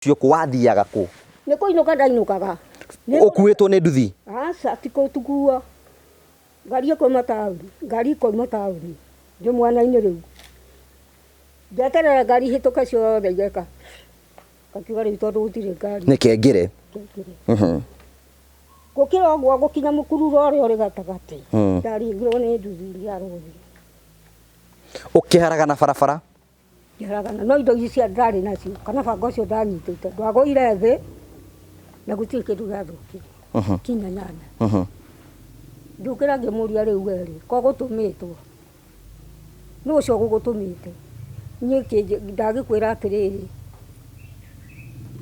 Ũcio kũ wathiaga kũ? Nĩ kũinũka ndainũkaga. Ũkuĩtwo nĩ nduthi? Aca ti gũkuo. Ngari ĩkoima taũni, ngari ĩkoima taũni ndĩ mwena-inĩ rĩu. Ngeterera ngari ihĩtũke ciothe igeka. Ngakiuga rĩu tondũ gũtirĩ ngari. Nĩke ngĩre. Ngĩre. Gũkĩra ũguo gũkinya mũkururo ũrĩa ũrĩ gatagatĩ, ndaringirwo nĩ nduthi ya rori. Ũkĩharagana barabara? Ngĩharagana no indo ici ndarĩ nacio kana banga ũcio ndanyitĩte ndwagũire thĩ na gũtirĩ kĩndũ gĩathũkire kinya nyanya. Ngĩũkĩra ngĩmũria rĩu we rĩ, ko gũtũmĩtwo? Nũ ũcio ũgũgũtũmĩte? Niĩ ndagĩkwĩra atĩrĩrĩ,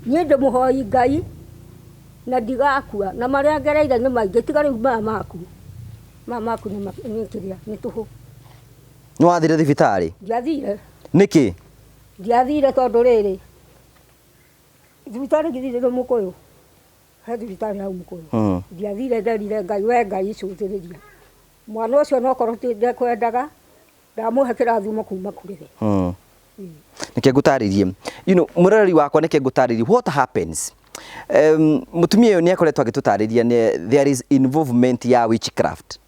niĩ ndĩmũhoi Ngai na ndigakua na marĩa ngereire nĩ maingĩ tiga rĩu maya maku, maya maku nĩ kĩrĩa nĩ tũhũ. Nĩ wathire thibitarĩ? Ndiathire. Nĩkĩ? Ndiathire tondũ rĩrĩ, thibitarĩ ngĩthiĩ ndĩ Mũkũyũ, he thibitarĩ hau Mũkũyũ. Ndiathire nderire Ngai, we Ngai cũthĩrĩria. Mwana ũcio nokorwo ti ndekwendaga, ndamũhe kĩrathimo kuma kũrĩ we. Nĩkĩ ngũtarĩrie. You know, mũroreri wakwa nĩkĩ ngũtarĩrie what happens. Mũtumia ũyũ nĩ akoretwo agĩtũtarĩria there is involvement ya witchcraft.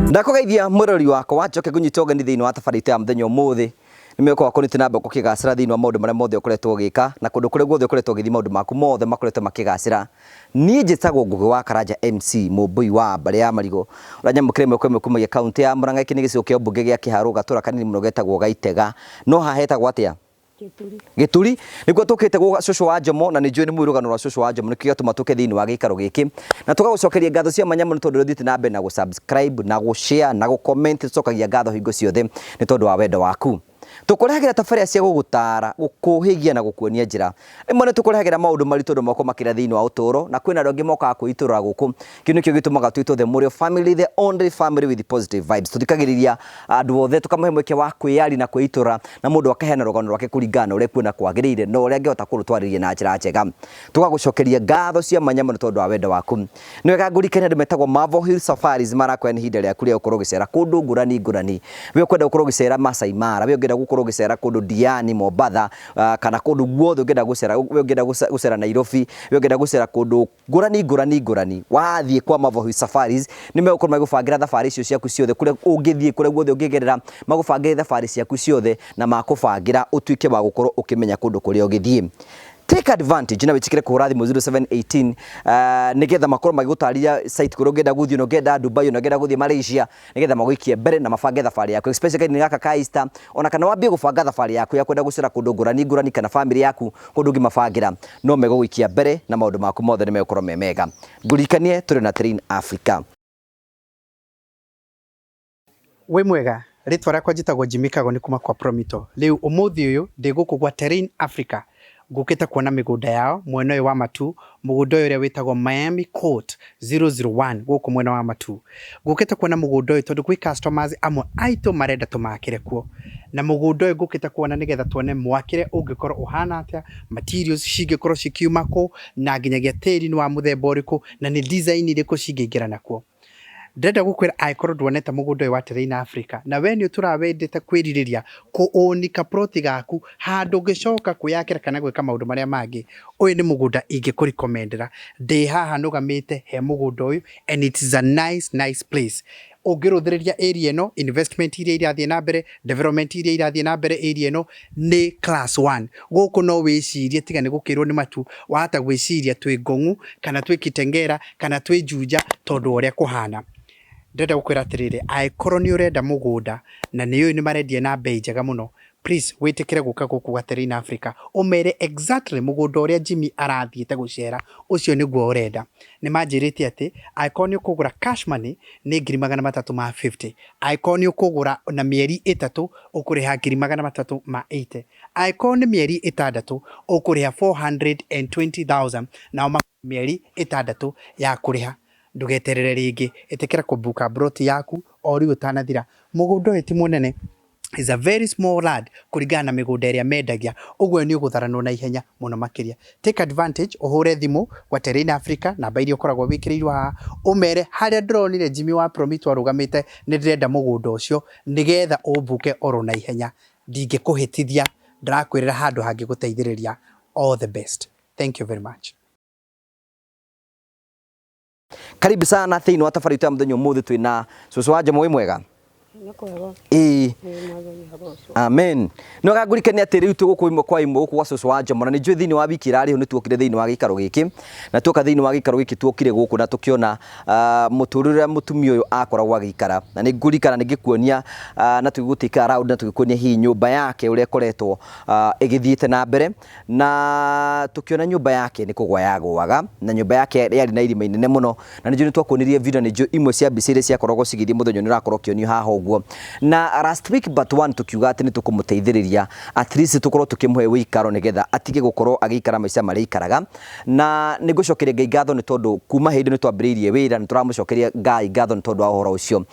Ndakũgeithia mwĩrori wakwa njoke ngũnyite ũgeni thĩinĩ wa tabarĩra itũ ya mũthenya ũmũthĩ. Nĩ mwĩhoko wakwa nĩ na mbere ũkĩgacĩra thĩinĩ wa maũndũ marĩa mothe ũkoretwo ũgĩka na kũndũ kũrĩa guothe ũkoretwo ũgĩthiĩ maũndũ maku mothe makoretwo makĩgacĩra. Niĩ njĩtagwo Ngũgĩ wa Karanja MC, Mũmbũi wa mbarĩ ya Marigũ, ũrĩa nyamũkĩra ĩmwe kwa ĩmwe kumagia kaũntĩ ya Murang'a. Gĩkĩ nĩ gĩcigo kĩa ũmbunge gĩa Kĩharũ, gatũra kanini mũno getagwo Gaitega. No haha hetagwo atĩa? Gĩturi. Gĩturi. Nĩkuo tũkĩte gwa cũcũ wa Njomo, na nĩ njũĩ nĩ mũĩ rũgano rwa cũcũ wa Njomo, nĩkĩo gĩatũma tũke thĩinĩ wa gĩikaro gĩkĩ. Na tũgagũcokeria ngatho cia mwanya mũno tondũ nĩ ũthiĩte na mbere na gũ subscribe, na gũ share, na gũ comment, tũcokagia ngatho hingo ciothe nĩ tondũ wa wendo waku. Tũkũrehagĩra tabarĩra cia gũgũtaara, gũkũhĩgia na gũkuonia njĩra. Rĩmwe nĩ tũkũrehagĩra maũndũ maritũ andũ makoragwo makĩra thĩinĩ wa ũtũũro na kwĩna andũ angĩ mokaga kwĩitũrũra gũkũ. Kĩu nĩkĩo gĩtũmaga twĩtwo The Mũrĩo Family, the only family with positive vibes. Tũthikagĩrĩria andũ othe tũkamahe mweke wa kwĩyaria na kwĩitũrũra na mũndũ akaheana rũgano rwake kũringana na ũrĩa ekuona kwagĩrĩire na ũrĩa angĩhota kũrũtwarĩria na njĩra njega. Tũgagũcokeria ngatho cia mwanya mũno tondũ wa wendo waku. Nĩ wega ngũririkanie andũ metagwo Marvel Hill Safaris marakwĩra nĩ ihinda rĩaku rĩa gũkorwo ũgĩcera kũndũ ngũrani ngũrani. We ũkwenda gũkorwo ũgĩcera Masai Mara, we ũngĩenda gũkorwo ũgĩcera kũndũ Diani, Mombatha, kana kũndũ guothe ũngĩenda gũcera, we ũngĩenda gũcera Nairobi, we ũngĩenda gũcera kũndũ ngũrani ngũrani ngũrani. Wathiĩ kwa Marvel Hill Safaris nĩ megũkorwo magĩgũbangĩra thabarĩ icio ciaku ciothe, kũrĩa ũngĩthiĩ, kũrĩa guothe ũngĩgerera, magũbangĩre thabarĩ ciaku ciothe na makũbangĩra ũtuĩke wa gũkorwo ũkĩmenya kũndũ kũrĩa ũgĩthiĩ. Take advantage na wĩtĩkĩre kũhũra thimũ 0718 nĩgetha makorwo magĩgũtarĩria site kũrĩa ũngĩenda gũthiĩ, ona ũngĩenda Dubai, ona ũngĩenda gũthiĩ Malaysia, nĩgetha magũikie mbere na mabange thabarĩ yaku, especially kahinda-inĩ gaka ka Easter, ona kana wambie gũbanga thabarĩ yaku ya kwenda gũcera kũndũ ngũrani ngũrani kana famĩlĩ yaku kũndũ ũngĩmabangĩra, no megũgũikia mbere na maũndũ maku mothe nĩ megũkorwo me mega. Ngũririkanie tũrĩ na Terrain Africa. Wĩ mwega, rĩtwa rĩakwa njĩtagwo Jimmy Kagoni kuma kwa Promito. Rĩu ũmũthĩ ũyũ ndĩ gũkũ gwa Terrain Africa, ngũkĩte kuona mĩgũnda yao mwena ũyũ wa Matuu, mũgũnda ũyũ ũrĩa wĩtagwo Miami Court 001 gũkũ mwena wa Matuu. Ngũkĩte kuona mũgũnda ũyũ tondũ gwĩ customers amwe aitũ marenda tũmakĩre kuo. Na mũgũnda ũyũ ngũkĩte kuona nĩgetha tuone mwakĩre ũngĩkorwo ũhana atĩa, materials cingĩkorwo cikiuma kũ, na nginyagia tĩri nĩ wa mũthemba ũrĩkũ, na nĩ design irĩkũ cingĩingĩrana kuo. Ndĩrenda gũkwĩra angĩkorwo nduonete mũgũnda ũyũ wa Terrain Africa na we nĩ ũtũraga wendete kwĩrirĩria kũ own ka plot gaku handũ ũngĩcoka kwĩyakĩra kana gwĩka maũndũ marĩa mangĩ, ũyũ nĩ mũgũnda ingĩkũ recommend ĩra. Ndĩ haha nũgamĩte he mũgũnda ũyũ and it is a nice nice place. Ũngĩrũthĩrĩria area ĩno, investment iria irathiĩ na mbere, development iria irathiĩ na mbere area ĩno nĩ class one. Gũkũ no wĩcirie tiga nĩ gũkĩrwo nĩ matu, wahota gwĩciria twĩ Ngong'u kana twĩ Kitengela kana twĩ Juja tondũ wa ũrĩa kũhana. Ndĩrenda gũkwĩra atĩrĩrĩ, angĩkorwo nĩ ũrenda mũgũnda na nĩ ũĩ nĩ marendia na mbei njega mũno, please wĩtĩkĩre gũka gũkũ gwa Terrain Africa, ũmere exactly mũgũnda ũrĩa Jimmy arathiĩte gũcera, ũcio nĩguo ũrenda. Nĩ manjĩrĩte atĩ angĩkorwo nĩ ũkũgũra cash money nĩ 350,000, angĩkorwo nĩ ũkũgũra na mĩeri ĩtatũ ũkũrĩha 380,000, angĩkorwo nĩ mĩeri ĩtandatũ ũkũrĩha 420,000 nao makũhe mĩeri ĩtandatũ ya kũrĩha. Ndũgeterere rĩngĩ, ĩtĩkĩra kũbuka mburoti yaku o rĩu ũtanathira. Mũgũnda ũyũ ti mũnene. Is a very small land kũringana na mĩgũnda ĩrĩa mendagia, ũguo nĩ ũgũtharanwo na ihenya mũno makĩria. Take advantage, ũhũre thimũ gwa Terrain Africa, namba iria ũkoragwo wĩkĩrĩirwo haha, ũmere harĩa ndĩronire Jimmy wa Promito arũgamĩte, nĩ ndĩrenda mũgũnda ũcio nĩgetha ũmbuke oro na ihenya. Ndingĩkũhĩtithia, ndĩrakwĩrĩra handũ hangĩgũteithĩrĩria. All the best. Thank you very much. Karibu sana thĩinĩ wa tabarĩra itũ ya mũthenya ũmũthĩ twĩna cũcũ wa Njomo. Wĩ mwega? Nĩ kwega. Ĩĩ. Nĩ Mwathani agocwo. Amen. Nĩ wagangũrikania atĩ rĩu twĩ gũkũ ĩmwe kwa ĩmwe gũkũ gwa cũcũ wa Njomo, na nĩ njũĩ thĩinĩ wa wiki ĩrarĩ ho nĩ tuokire thĩinĩ wa gĩikaro gĩkĩ, na tuoka thĩinĩ wa gĩikaro gĩkĩ tuokire gũkũ na tũkĩona mũtũrĩre ũrĩa mũtumia ũyũ akoragwo agĩikara, na nĩ ngũririkana nĩ ngĩkuonia na tũgĩgũtake around na tũgĩkuonia hihi nyũmba yake ũrĩa ĩkoretwo ĩgĩthiĩte na mbere, na tukiona nyũmba yake nĩ kũgwa yagũaga, na nyũmba yake yarĩ na irima inene mũno, na nĩ njũĩ nĩ twakuonirie video, na nĩ njũĩ imwe cia mbica iria ciakoragwo cigĩthiĩ mũthenya nĩ ũrakorwo ũkĩonio haha ũguo. Na last week but one tukiuga atĩ nĩ tũkũmũteithĩrĩria at least tũkorwo tũkĩmũhe ũikaro nĩgetha atige gũkorwo agĩikara maica marĩa aikaraga, na nĩ ngũcokeria Ngai ngatho nĩ tondũ kuma hĩndĩ nĩ twambĩrĩirie wĩra, nĩ tũramũcokeria Ngai ngatho nĩ tondũ wa ũhoro ũcio.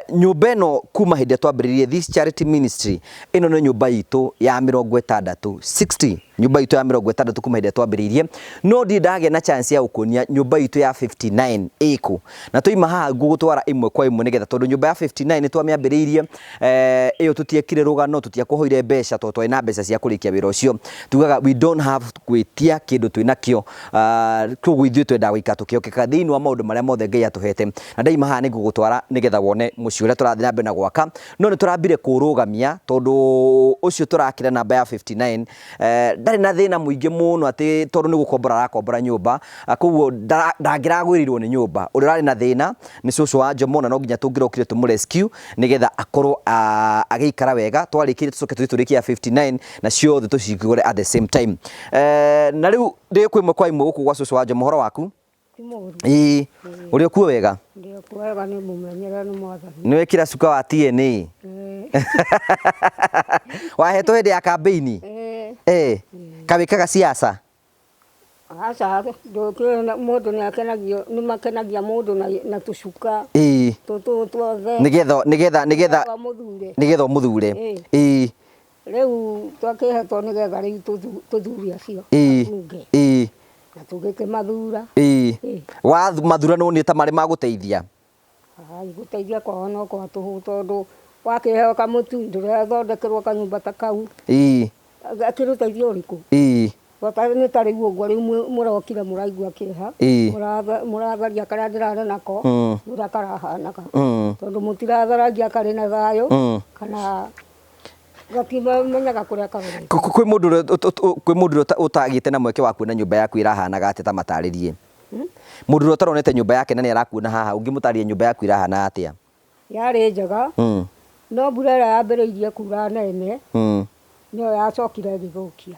Nyũmba ĩno kuma hĩndĩ ĩrĩa twambĩrĩirie this charity ministry, ĩno nĩ nyũmba itũ ya 60, 60, nyũmba itũ ya 60 kuma hĩndĩ ĩrĩa twambĩrĩirie, no ndirĩ ndagĩa na chance ya gũkuonia nyũmba itũ ya 59 ĩkũ, na twaima haha ngũgũtwara ĩmwe kwa ĩmwe nĩgetha, tondũ nyũmba ya 59 nĩ twamĩambĩrĩirie ĩyo tũtiekire rũgano, tũtiakũhoire mbeca tondũ twarĩ na mbeca cia kũrĩkia wĩra ũcio. Tugaga we don't have gwĩtia kĩndũ twĩnakĩo, koguo ithuĩ twendaga gũikara tũkĩhokeka thĩinĩ wa maũndũ marĩa mothe Ngai atũhete, na ndaima haha nĩ ngũgũtwara nĩgetha wone mũciĩ ũrĩa tũrathiĩ na mbere na gwaka, no nĩ tũrambire kũũrũgamia tondũ ũcio tũrakĩra namba ya 59 ndarĩ na thĩna mũingĩ mũno atĩ tondũ nĩ gũkombora arakombora nyũmba, koguo ndangĩragwĩrĩirwo nĩ nyũmba. Ũrĩa ũrarĩ na thĩna nĩ cũcũ wa Njomo, na no nginya tũngĩrokire tũmũ rescue nĩgetha akorwo agĩikara wega. Twarĩkire tũcoke tũthiĩ tũrĩkie ya 59 na ciothe tũcihingũre at the same time. Na rĩu ndĩ kwĩ ĩmwe kwa ĩmwe gũkũ gwa cũcũ wa Njomo. Ũhoro waku? Ti mũũru. Ĩĩ, ũrĩ o kuo wega? Ndĩ o kuo wega, nĩ mũmenyerere nĩ Mwathani. Nĩ wekĩra cuka wa TNA? Ĩĩ. Wahetwo hĩndĩ ya kambĩini? Ĩĩ. Ĩĩ. Kawĩkaga siasa? Aca, ndũkĩũĩ mũndũ nĩ akenagio, nĩ makenagia mũndũ na tũcuka. Ĩĩ. Tũtũ tuothe. Nĩgetha nĩgetha nĩgetha ũmũthure. Nĩgetha ũmũthure. Ĩĩ. Ĩĩ. Rĩu twakĩhetwo nĩgetha rĩu tũthure acio. Ĩĩ. Ambunge. Ĩĩ. Na tũgĩkĩmathura. Ĩĩ. Ĩĩ. Wa mathura nĩ ta marĩ magũteithia? Ai, gũteithia kwao no kwa tũhũ, tondũ wakĩheo kamũtu ndũrethondekerwo kanyũmba ta kau. Ĩĩ. Akĩrĩ ũteithio ũrĩkũ? Ĩĩ. Nĩ ta rĩu ũguo rĩu mũrokire mũraigua kĩeha. Ĩĩ. Mũratharia karĩa ndĩrarĩ nako, ũrĩa karahanaga. Tondũ mũtiratharagia karĩ na thayũ, kana gatimenyaga kũrĩa karorete. Kwĩ mũndũ ũrĩa ũtagĩte na mweke wa kuona nyũmba yaku ĩrahanaga atĩa, ta matarĩrie. Mũndũ ũrĩa ũtaronete nyũmba yake na nĩ arakuona haha, ũngĩmũtarĩria nyũmba yaku ĩrahana atĩa? Yarĩ njega, no mbura ĩrĩa yambĩrĩirie kura nene, nĩyo yacokire ĩgĩthũkia.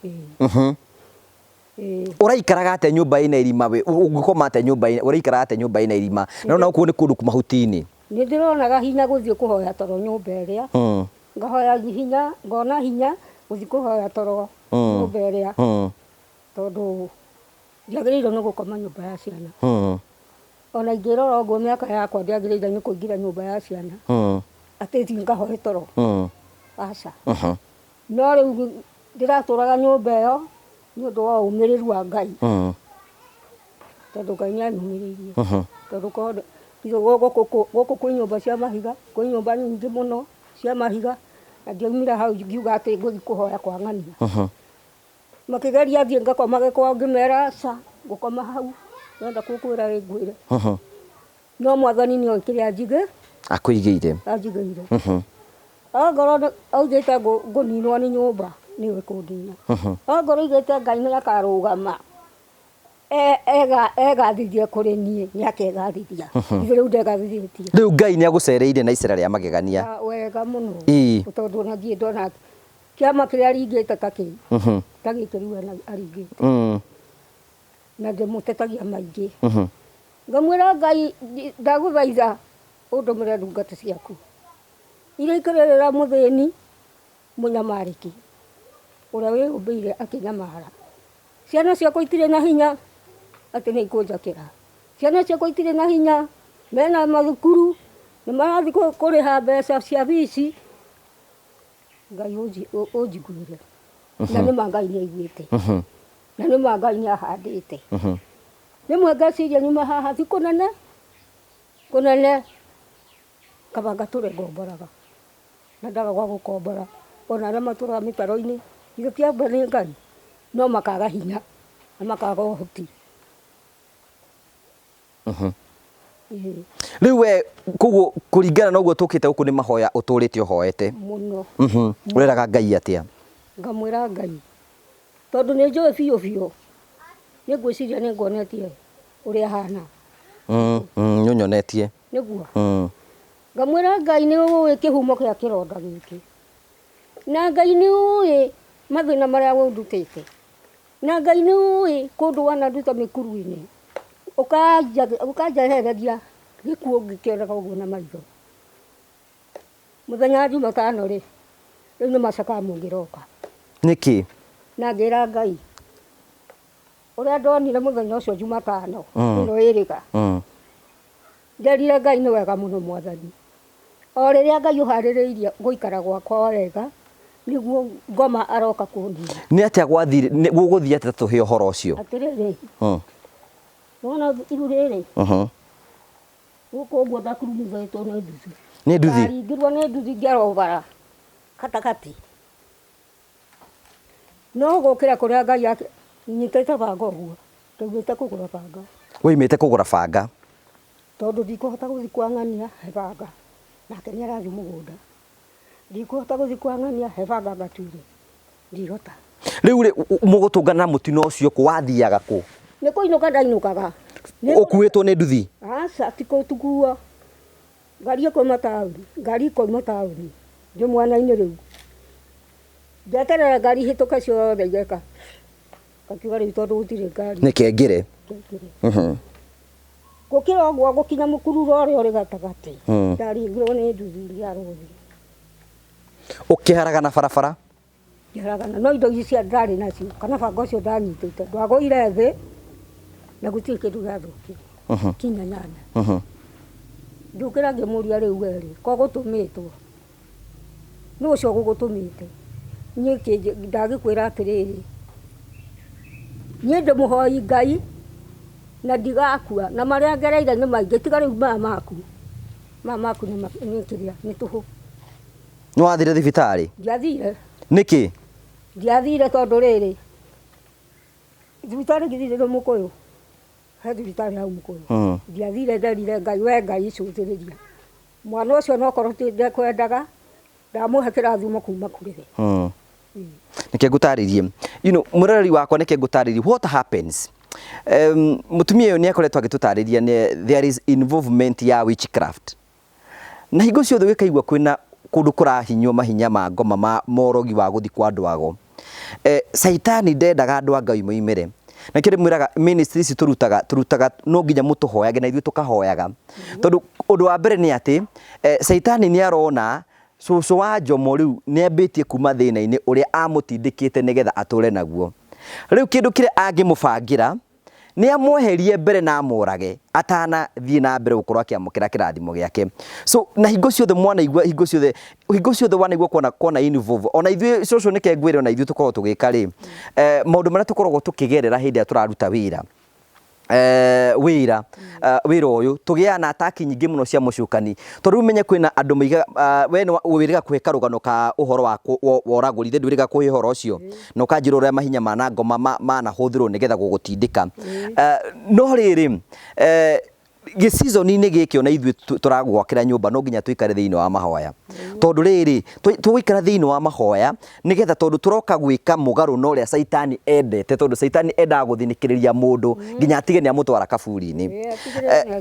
Ĩĩ. Ĩĩ. Ũraikaraga atĩa nyũmba ĩna irima? We ũngĩkoma atĩa nyũmba ĩna, ũraikaraga atĩa nyũmba ĩna irima na ona gũkũ nĩ kũndũ mahuti-inĩ? Nĩ ndĩronaga hinya gũthiĩ kũhoya toro nyũmba ĩrĩa. Ngahoya hinya, ngona hinya gũthiĩ kũhoya toro nyũmba ĩrĩa, tondũ ndiagĩrĩirwo nĩ gũkoma nyũmba ya ciana. Ona ingĩrora ũguo mĩaka yakwa, ndiagĩrĩire nĩ kũingĩra nyũmba ya ciana atĩ thiĩ ngahoe toro. Aca. No rĩu ndĩratũraga nyũmba ĩyo nĩ ũndũ wa ũmĩrĩru wa Ngai. Tondũ Ngai nĩ anyũmĩrĩirie. Tondũ korwo gũkũ kwĩ nyũmba cia mahiga, kwĩ nyũmba nyingĩ mũno cia mahiga, na ndiaumire hau ngiuga atĩ ngũthiĩ kũhoya kwa ng'ania. Makĩgeria thiĩ ngakomage kwao, ngĩmera aca, ngũkoma hau, ndĩrenda gũkwĩra ĩ ngwĩre. No Mwathani nĩ oĩ kĩrĩa njigĩ akũigĩire. Anjigĩire. Ongorwo augĩte ngũninwo nĩ nyũmba, nĩwe ĩkũndina. Ongorwo augĩte Ngai nĩ akarũgama egathithie kũrĩ niĩ, nĩ akegathithia. Ithuĩ rĩu ndegathithĩtie. Rĩu Ngai nĩ agũcereire na icera rĩa magegania. Wega mũno. Ĩĩ. Tondũ ona ndirĩ ndona kĩama kĩrĩa aringĩte ta kĩu. Ta gĩkĩ rĩu aringĩte. Na ndĩmũtetagia maingĩ. Ngamwĩra Ngai, ndagũthaitha ũndũmĩre ndungata ciaku iria ikĩrĩrĩra mũthĩni mũnyamarĩki ũrĩa wĩyũmbĩire akĩnyamara. Ciana ciakwa itirĩ na hinya atĩ nĩ ikũnjakĩra. Ciana ciakwa itirĩ na hinya, mena mathukuru, nĩ marathiĩ kũrĩha mbeca cia bici. Ngai ũnjiguĩre. Na nĩ ma Ngai nĩ aiguĩte. Na nĩ ma Ngai nĩ ahandĩte. Rĩmwe ngeciria nyuma haha thi kũnene kũnene kaba ngatũre ngomboraga na ndaga gwa gũkombora ona arĩa matũraga mĩtaro-inĩ githĩ ti ambe nĩ Ngai no makaga hinya na makaga ũhoti. Ĩĩ. Rĩu we koguo kũringana na ũguo tũkĩte gũkũ nĩ mahoya ũtũrĩte ũhoete. Mũno. Ũreraga Ngai atĩa? Ngamwĩra Ngai tondũ nĩ njũĩ biũ biũ nĩ ngwĩciria nĩ nguonetie ũrĩa hana. Nĩ ũnyonetie. Nĩguo. Ngamwĩra Ngai nĩ ũĩ kĩhumo kĩa kĩronda gĩkĩ. Na Ngai nĩ ũĩ mathĩna marĩa ũndutĩte. Na Ngai nĩ ũĩ kũndũ wananduta mĩkuru-inĩ ũkanjehereria gĩkuũ ngĩkĩonaga ũguo na maitho. Mũthenya wa Jumatano rĩ, rĩu nĩ macakaya mũngĩroka. Nĩkĩ? Na ngĩra Ngai, ũrĩa ndonire mũthenya ũcio Jumatano ĩno ĩrĩga, nderire Ngai nĩ wega mũno Mwathani. O rĩrĩa Ngai ũharĩrĩirie gũikara gwakwa wega, nĩguo ngoma aroka kũnina. Nĩ atĩa gwathire, gũgũthiĩ atĩa tũhe ũhoro ũcio? Atĩrĩrĩ, nĩwona iru rĩrĩ, gũkũ ũguo ndakurumithĩtwo nĩ nduthi. Nĩ nduthi? Ndaringirwo nĩ nduthi ngĩarwo bara gatagatĩ. No gũkĩra kũrĩa Ngai nyitĩte banga ũguo, ndaumĩte kũgũra banga. Woimĩte kũgũra banga? Tondũ ndikũhota gũthiĩ kwa ng'ania he banga, nake nĩ arathiĩ mũgũnda. Ndikũhota gũthiĩ kwa ng'ania he banga ngatuire, ndihota. Rĩu rĩ, mũgũtũngana na mũtino ũcio kũ, wathiaga kũ? Nĩ kũinũka ndainũkaga. Ũkuĩtwo nĩ nduthi? Aca, ti gũkuo. Ngari ĩkoima taũni, ngari ĩkoima taũni, ndĩ mwena-inĩ rĩu. Ngeterera ngari ihĩtũke ciothe igeka. Ngakiuga rĩu tondũ gũtirĩ ngari. Nĩke ngĩre. Ngĩre. Gũkĩra ũguo gũkinya mũkururo ũrĩa ũrĩ gatagatĩ. Ndaringirwo nĩ nduthi ngĩarwo thĩ. Ũkĩharagana barabara? Ngĩharagana no indo ici ndarĩ nacio kana banga ũcio ndanyitĩte ndwagũire thĩ na gũtirĩ kĩndũ gĩathũkire kinya nyanya. Ngĩũkĩra ngĩmũria rĩu we rĩ, ko gũtũmĩtwo? Nũ ũcio ũgũgũtũmĩte? Niĩ ndagĩkwĩra atĩrĩrĩ, niĩ ndĩmũhoi Ngai na ndigakua na marĩa ngereire nĩ maingĩ tiga rĩu maya maku, maya maku nĩ kĩrĩa nĩ tũhũ. Nĩ wathire thibitarĩ? Ndiathire. Nĩkĩ? Ndiathire tondũ rĩrĩ, thibitarĩ ngĩthiĩ ndĩ Mũkũyũ, he thibitarĩ hau Mũkũyũ. Ndiathire nderire Ngai, we Ngai cũthĩrĩria. Mwana ũcio nokorwo ti ndekwendaga, ndamũhe kĩrathimo kuma kũrĩ we. Nĩkĩ ngũtarĩrie? You know, mũroreri wakwa nĩkĩ ngũtarĩrie what happens? Mũtumia ũyũ nĩ akoretwo agĩtũtarĩria there is involvement ya witchcraft. Na hingo ciothe ũgĩkaigua kwĩna kũndũ kũrahinywo mahinya ma ngoma ma morogi wa gũthiĩ kwa andũ ago. Caitani ndendaga andũ a Ngai moimĩre. Na kĩrĩ mwĩraga ministry ici tũrutaga, tũrutaga no nginya mũtũhoyage na ithuĩ tũkahoyaga. Tondũ ũndũ wa mbere nĩ atĩ, caitani nĩ arona cũcũ wa Njomo rĩu nĩ ambĩtie kuma thĩna-inĩ ũrĩa amũtindĩkĩte nĩgetha atũre naguo. Rĩu kĩndũ kĩrĩa angĩmũbangĩra nĩ amweherie mbere na amũrage atanathiĩ na mbere gũkorwo akĩamũkĩra kĩrathimo gĩake. So na hingo ciothe mwanaigua, hingo ciothe, hingo ciothe wanaigua kona, kona involve. Ona ithuĩ cũcũ nĩke ngwĩre ona ithuĩ tũkoragwo tũgĩka rĩ, maũndũ marĩa tũkoragwo tũkĩgerera hĩndĩ ĩrĩa tũraruta wĩra. Wĩra, wĩra ũyũ tũgĩaga na ataki nyingĩ mũno cia mũcukani, tondũ rĩu menye kwĩna andũ maigaga, we nĩ wĩrĩga kũhe karũgano ka ũhoro wa ũragũri, ithe ndwĩrĩga kũhe ũhoro ũcio na ũkanjĩra ũrĩa mahinya ma na ngoma manahũthĩrwo nĩgetha gũgũtindĩka. No rĩrĩ, gĩ season-inĩ gĩkĩ ona ithuĩ tũragwakĩra nyũmba no nginya tũikare thĩinĩ wa mahoya, tondũ rĩrĩ tũgũikara thĩinĩ wa mahoya nĩgetha, tondũ tũroka gwĩka mũgarũ na ũrĩa caitani endete, tondũ caitani endaga gũthinĩkĩrĩria mũndũ nginya atige nĩ amũtwara kaburi-inĩ.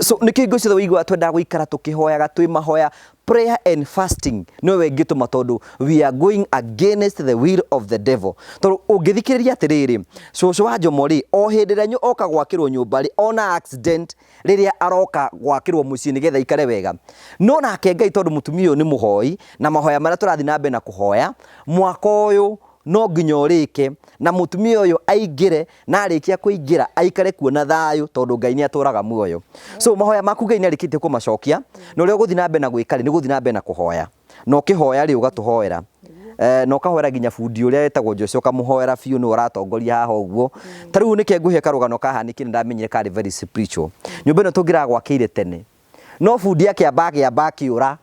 So nĩkĩo hingo ciothe ũiguaga twendaga gũikara tũkĩhoyaga twĩ mahoya, prayer and fasting nĩwe ĩngĩtũma, tondũ we are going against the will of the devil. Tondũ ũngĩthikĩrĩria atĩrĩrĩ, cũcũ wa Njomo rĩ, o hĩndĩ ĩrĩa oka gwakĩrwo nyũmba rĩ, ona accident rĩrĩa aroka gwakĩrwo mũciĩ nĩgetha aikare wega. No nake Ngai tondũ mũtumia ũyũ nĩ mũhoi, na mahoya marĩa tũrathiĩ na mbere na kũhoya, mwaka ũyũ no nginya ũrĩke, na mũtumia ũyũ aingĩre, na arĩkia kũingĩra aikare kuo na thayũ, tondũ Ngai nĩ atũraga muoyo. So mahoya maku Ngai nĩ arĩkĩtie kũmacokia, na ũrĩa ũgũthiĩ na mbere na gwĩka rĩ, nĩ gũthiĩ na mbere na kũhoya. Na ũkĩhoya rĩ, ũgatũhoera. Na ũkahoera nginya bundi ũrĩa wetagwo Joshua, ũkamũhoera biũ nĩwe ũratongoria haha ũguo. Ta rĩu nĩkĩo ngũhe karũgano kahanĩkire, ndamenyire karĩ very spiritual. Nyũmba ĩno tũngĩragwakĩire tene, no bundi akĩamba agĩamba akĩũra.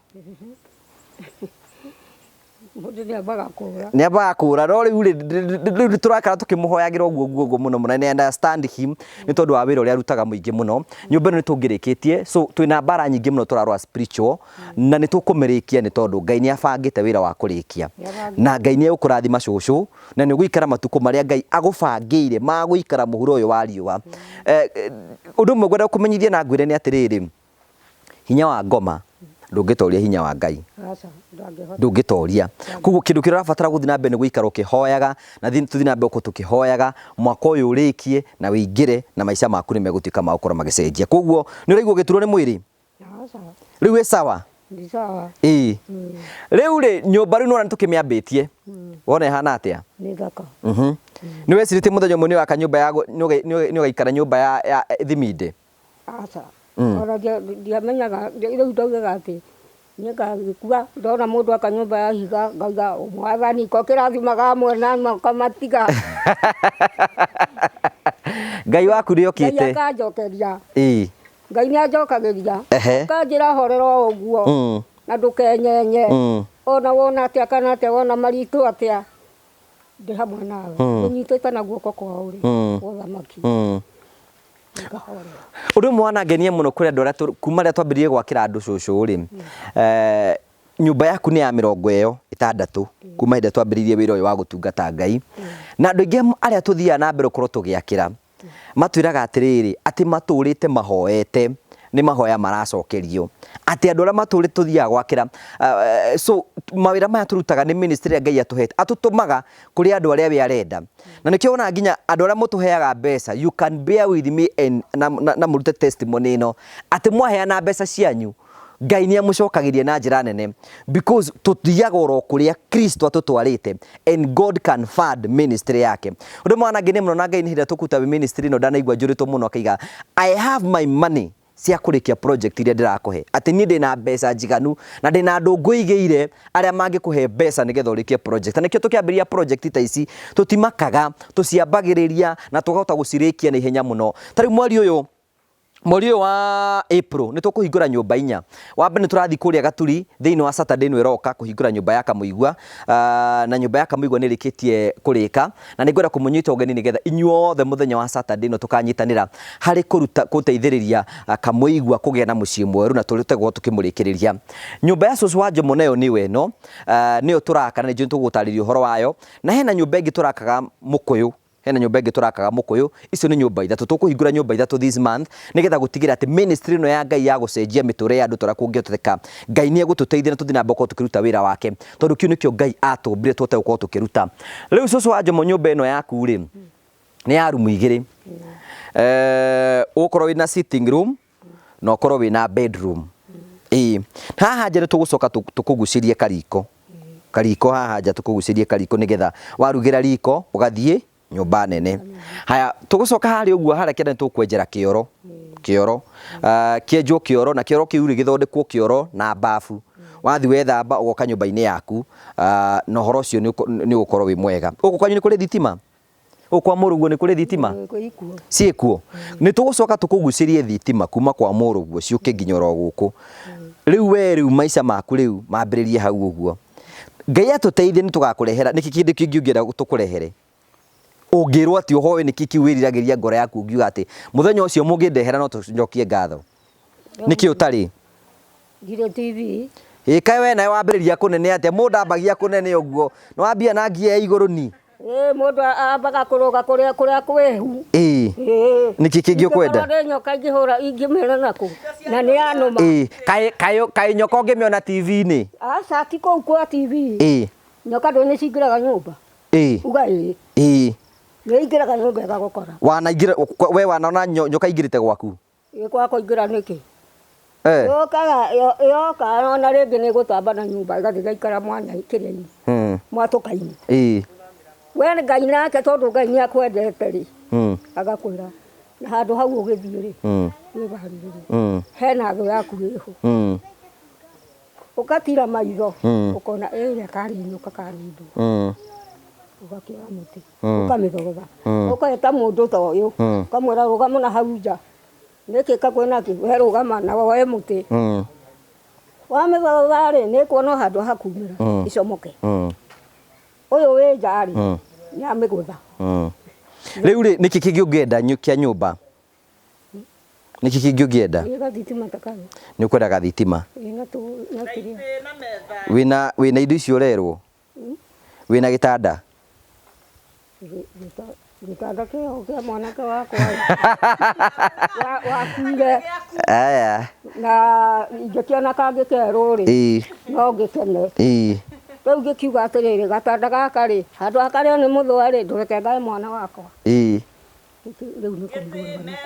Mũndũ nĩ ambaga kũra. Nĩ ambaga kũra, no rĩu rĩ, rĩu tũrakara tũkĩmũhoyagĩra ũguo ũguo ũguo mũno mũno, and I understand him nĩ tondũ wa wĩra ũrĩa arutaga mũingĩ mũno. Nyũmba ĩno nĩ tũngĩrĩkĩtie, so twĩna mbara nyingĩ mũno tũrarũa spiritual, na nĩ tũkũmĩrĩkia nĩ tondũ Ngai nĩ abangĩte wĩra wa kũrĩkia, na Ngai nĩ egũkũrathima cũcũ, na nĩ ũgũikara matukũ marĩa Ngai agũbangĩire ma gũikara mũhuro ũyũ wa riũa. Ũndũ ũmwe ngwenda kũmenyithia na ngwĩre nĩ atĩrĩrĩ, hinya wa ngoma ndũngĩtoria hinya wa Ngai. Aca, ndangĩhota. Ndũngĩtoria. Koguo kĩndũ kĩrĩa ũrabatara gũthiĩ na mbere nĩ gũikara ũkĩhoyaga, na tũthiĩ na mbere gũkorwo tũkĩhoyaga mwaka ũyũ ũrĩkie na ũingĩre, na maica maku nĩ megũtuĩka ma gũkorwo magĩcenjia. Koguo nĩ ũraigua ũgĩturwo nĩ mwĩrĩ? Aca. Rĩu wĩ sawa? Ndĩ sawa. Ĩĩ. Rĩu rĩ, nyũmba rĩu nĩwona nĩtũkĩmĩambĩtie. Wona ĩhana atĩa? Nĩ thaka. Nĩ wecirĩtie mũthenya ũmwe nĩ ũgaka nyũmba ya nĩ ũgaikara nyũmba ya thiminde? Aca. Ona ndiamenyaga, rĩu ndaugaga atĩ niĩ ngagĩkua ndona mũndũ aka nyũmba ya ihiga ngauga mwathani ko kĩrathimaga amwe na ũkamatiga. Ngai waku nĩ okĩte. Ngai akanjokeria. Ĩĩ. Ngai nĩ anjokagĩria. Akanjĩra horera o ũguo na ndũkenyenye. Ona wona atĩa kana atĩa, wona maritũ atĩa, ndĩ hamwe nawe. Ngũnyitĩte na guoko kwa ũrĩo kwa ũthamaki. Ũndũ ũmwe wanangenia mũno kũrĩ andũ arĩa kuma rĩrĩa twambĩrĩirie gwakĩra andũ cũcũ rĩ, nyũmba yaku nĩ ya 60 kuma hĩndĩ ĩrĩa twambĩrĩirie wĩra ũyũ wa gũtungata Ngai. Na andũ aingĩ arĩa tũthiaga na mbere gũkorwo tũgĩakĩra matwĩraga atĩrĩrĩ, atĩ matũrĩte mahoete nĩ mahoya maracokerio, atĩ andũ arĩa matũrĩte tũthiaga gwakĩra, so mawĩra maya tũrutaga nĩ ministry ĩrĩa Ngai atũhete, atũtũmaga kũrĩ andũ arĩa we arenda. Na nĩkĩo wonaga nginya andũ arĩa mũtũheaga mbeca, you can bear with me and na mũrute testimony ĩno, atĩ mwaheana mbeca cianyu Ngai nĩ amũcokagĩria na njĩra nene, because tũthiaga oro kũrĩa Kristo atũtwarĩte, and God can fund ministry yake. Ũndũ ũmwe wanangenia mũno na Ngai nĩ hĩndĩ ĩrĩa tũkũruta ministry ĩno, ndanaigua njũrĩtwo mũno akaiga, I have my money cia kũrĩkia project iria ndĩrakũhe, atĩ niĩ ndĩna mbeca njiganu na ndĩna andũ ngũigĩire arĩa mangĩkũhe mbeca nĩgetha ũrĩkie project. Na nĩkĩo tũkĩambĩrĩria project ta ici tũtimakaga, tũciambagĩrĩria na tũkahota gũcirĩkia na ihenya mũno. Ta rĩu mweri ũyũ wa April nĩ tũkũhingũra nyũmba 4. Wa mbere nĩ tũrathiĩ kũrĩa Gaturi thĩinĩ wa Saturday ĩno ĩroka kũhingũra nyũmba ya Kamũigua, na nyũmba ya Kamũigua nĩ ĩrĩkĩtie kũrĩka, na nĩ ngwenda kũmũnyita ũgeni nĩgetha inyuothe mũthenya wa Saturday ĩno tũkanyitanĩra harĩ kũruta gũteithĩrĩria Kamũigua kũgĩa na mũciĩ mwerũ, na tũrute gũkorwo tũkĩmũrĩkĩrĩria. Nyũmba ya cũcũ wa Njomo nayo nĩyo ĩno, nĩyo tũraka na nĩ njũĩ nĩtũgũtarĩria ũhoro wayo. Na hena nyũmba ĩngĩ tũrakaga Mũkũyũ, hena nyũmba ĩngĩ tũrakaga Mũkũyũ. Icio nĩ nyũmba 3, tũkũhingũra nyũmba 3 this month nĩgetha gũtigĩrĩra atĩ ministry ĩno ya Ngai ya gũcenjia mĩtũrĩre ya andũ torĩa kũngĩhoteka, Ngai nĩ egũtũteithia na tũthiĩ na mbere gũkorwo tũkĩruta wĩra wake, tondũ kĩu nĩkĩo Ngai atũmbire tũhote gũkorwo tũkĩruta. Rĩu cũcũ wa Njomo, nyũmba ĩno yaku rĩ, nĩ ya rumu 2. Ũgũkorwo wĩna sitting room na ũkorwo wĩna bedroom. Ĩĩ, haha nja nĩ tũgũcoka tũkũgucĩrie kariko. Kariko haha nja tũkũgucĩrie kariko nĩgetha warugĩra riko ũgathiĩ nyũmba nene. Haya, tũgũcoka harĩa ũguo harĩa kĩanda nĩ tũkwenjera kĩoro. Kĩoro. Kĩenjwo kĩoro, na kĩoro kĩu rĩ gĩthondekwo kĩoro na bafu. Wathiĩ wethamba ũgoka nyũmba-inĩ yaku, na ũhoro ũcio nĩ ũgũkorwo wĩ mwega. Gũkũ kwanyu nĩ kũrĩ thitima? Gũkũ kwa mũrũguo nĩ kũrĩ thitima? Ciĩkuo. Nĩ tũgũcoka tũkũgucĩrie thitima kuma kwa mũrũguo ciũke nginya oro gũkũ. Rĩu we rĩu maica maku rĩu mambĩrĩrie hau ũguo. Ngai atũteithie nĩ tũgakũrehera. Nĩkĩ kĩndũ kĩngĩ ũngĩenda tũkũrehere? Ũngĩrwo atĩ ũhoe nĩkĩ kĩu wĩriragĩria ngoro yaku ũngiuga atĩ mũthenya ũcio mũngĩndehera no tũcokie ngatho? Nĩkĩ ũtarĩ? Ndirĩ TV. Ĩ kaĩ we nawe wambĩrĩria kũnene atĩa? Mũndũ ambagia kũnene ũguo. Nĩ wambia na ngia ya igũrũ ni? Ĩ mũndũ ambaga kũrũga kũrĩa kũrĩa kwĩhu. Ĩ. Nĩkĩ kĩngĩ ũkwenda? Ingĩkorwo nĩ nyoka ingĩhũra ingĩmĩra nakũ? Na nĩ yanũma. Ĩ kaĩ kaĩ kaĩ nyoka ũngĩmĩona TV-inĩ? Aca ti kũu kwa TV. Ĩ. Nyoka ndũĩ nĩ cingĩraga nyũmba. Ĩ. Uga ĩ. Ĩ. Nĩ ingĩraga nyũmba ĩgagũkora. Wanaingĩra we wanona nyoka ingĩrĩte gwaku? Ĩ gwakwa ingĩra nĩkĩ? Yũkaga yoka ona rĩngĩ nĩ ĩgũtamba na nyũmba ĩgathiĩ ĩgaikara mwanya kĩrĩa-inĩ mwatũka-inĩ. We Ngai nake tondũ Ngai nĩ akwendete rĩ, agakwĩra na handũ hau ũgĩthiĩ rĩ, wĩharĩrĩrie, hena thũ yaku ĩho. Ũgatira maitho ũkona ĩrĩa karĩ nyoka karĩ ndũ. Ũgakĩoya mũtĩ ũkamĩthogotha, ũgeta mũndũ ta ũyũ, ũkamwĩra rũgama na hau nja, nĩkĩ kakwĩ nakĩ, we rũgama na woe mũtĩ. Wamĩthogotha rĩ, nĩ ĩkuona o handũ ha kumĩra ĩcomoke. Ũyũ wĩ nja rĩ, nĩ amĩgũtha. Rĩu rĩ, nĩkĩ kĩngĩ ũngĩenda kĩa nyũmba? Nĩkĩ kĩngĩ ũngĩenda? Nĩ gathitima ta kau. Nĩ ũkwenda gathitima? Ĩ, na na kĩrĩa. Wĩna wĩna indo icio ũrerwo? Wĩna gĩtanda? Gĩtanda kĩo kĩa mwanake wakwa wakuire. Aya. Na ingĩkĩona kangĩ kerũ rĩ, no ngĩkene. Rĩu ngĩkiuga atĩrĩrĩ, gatanda gaka rĩ, handũ ha karĩo nĩ mũthũa rĩ, ndũreke ngae mwana wakwa. Rĩu nĩ kũndwara nako.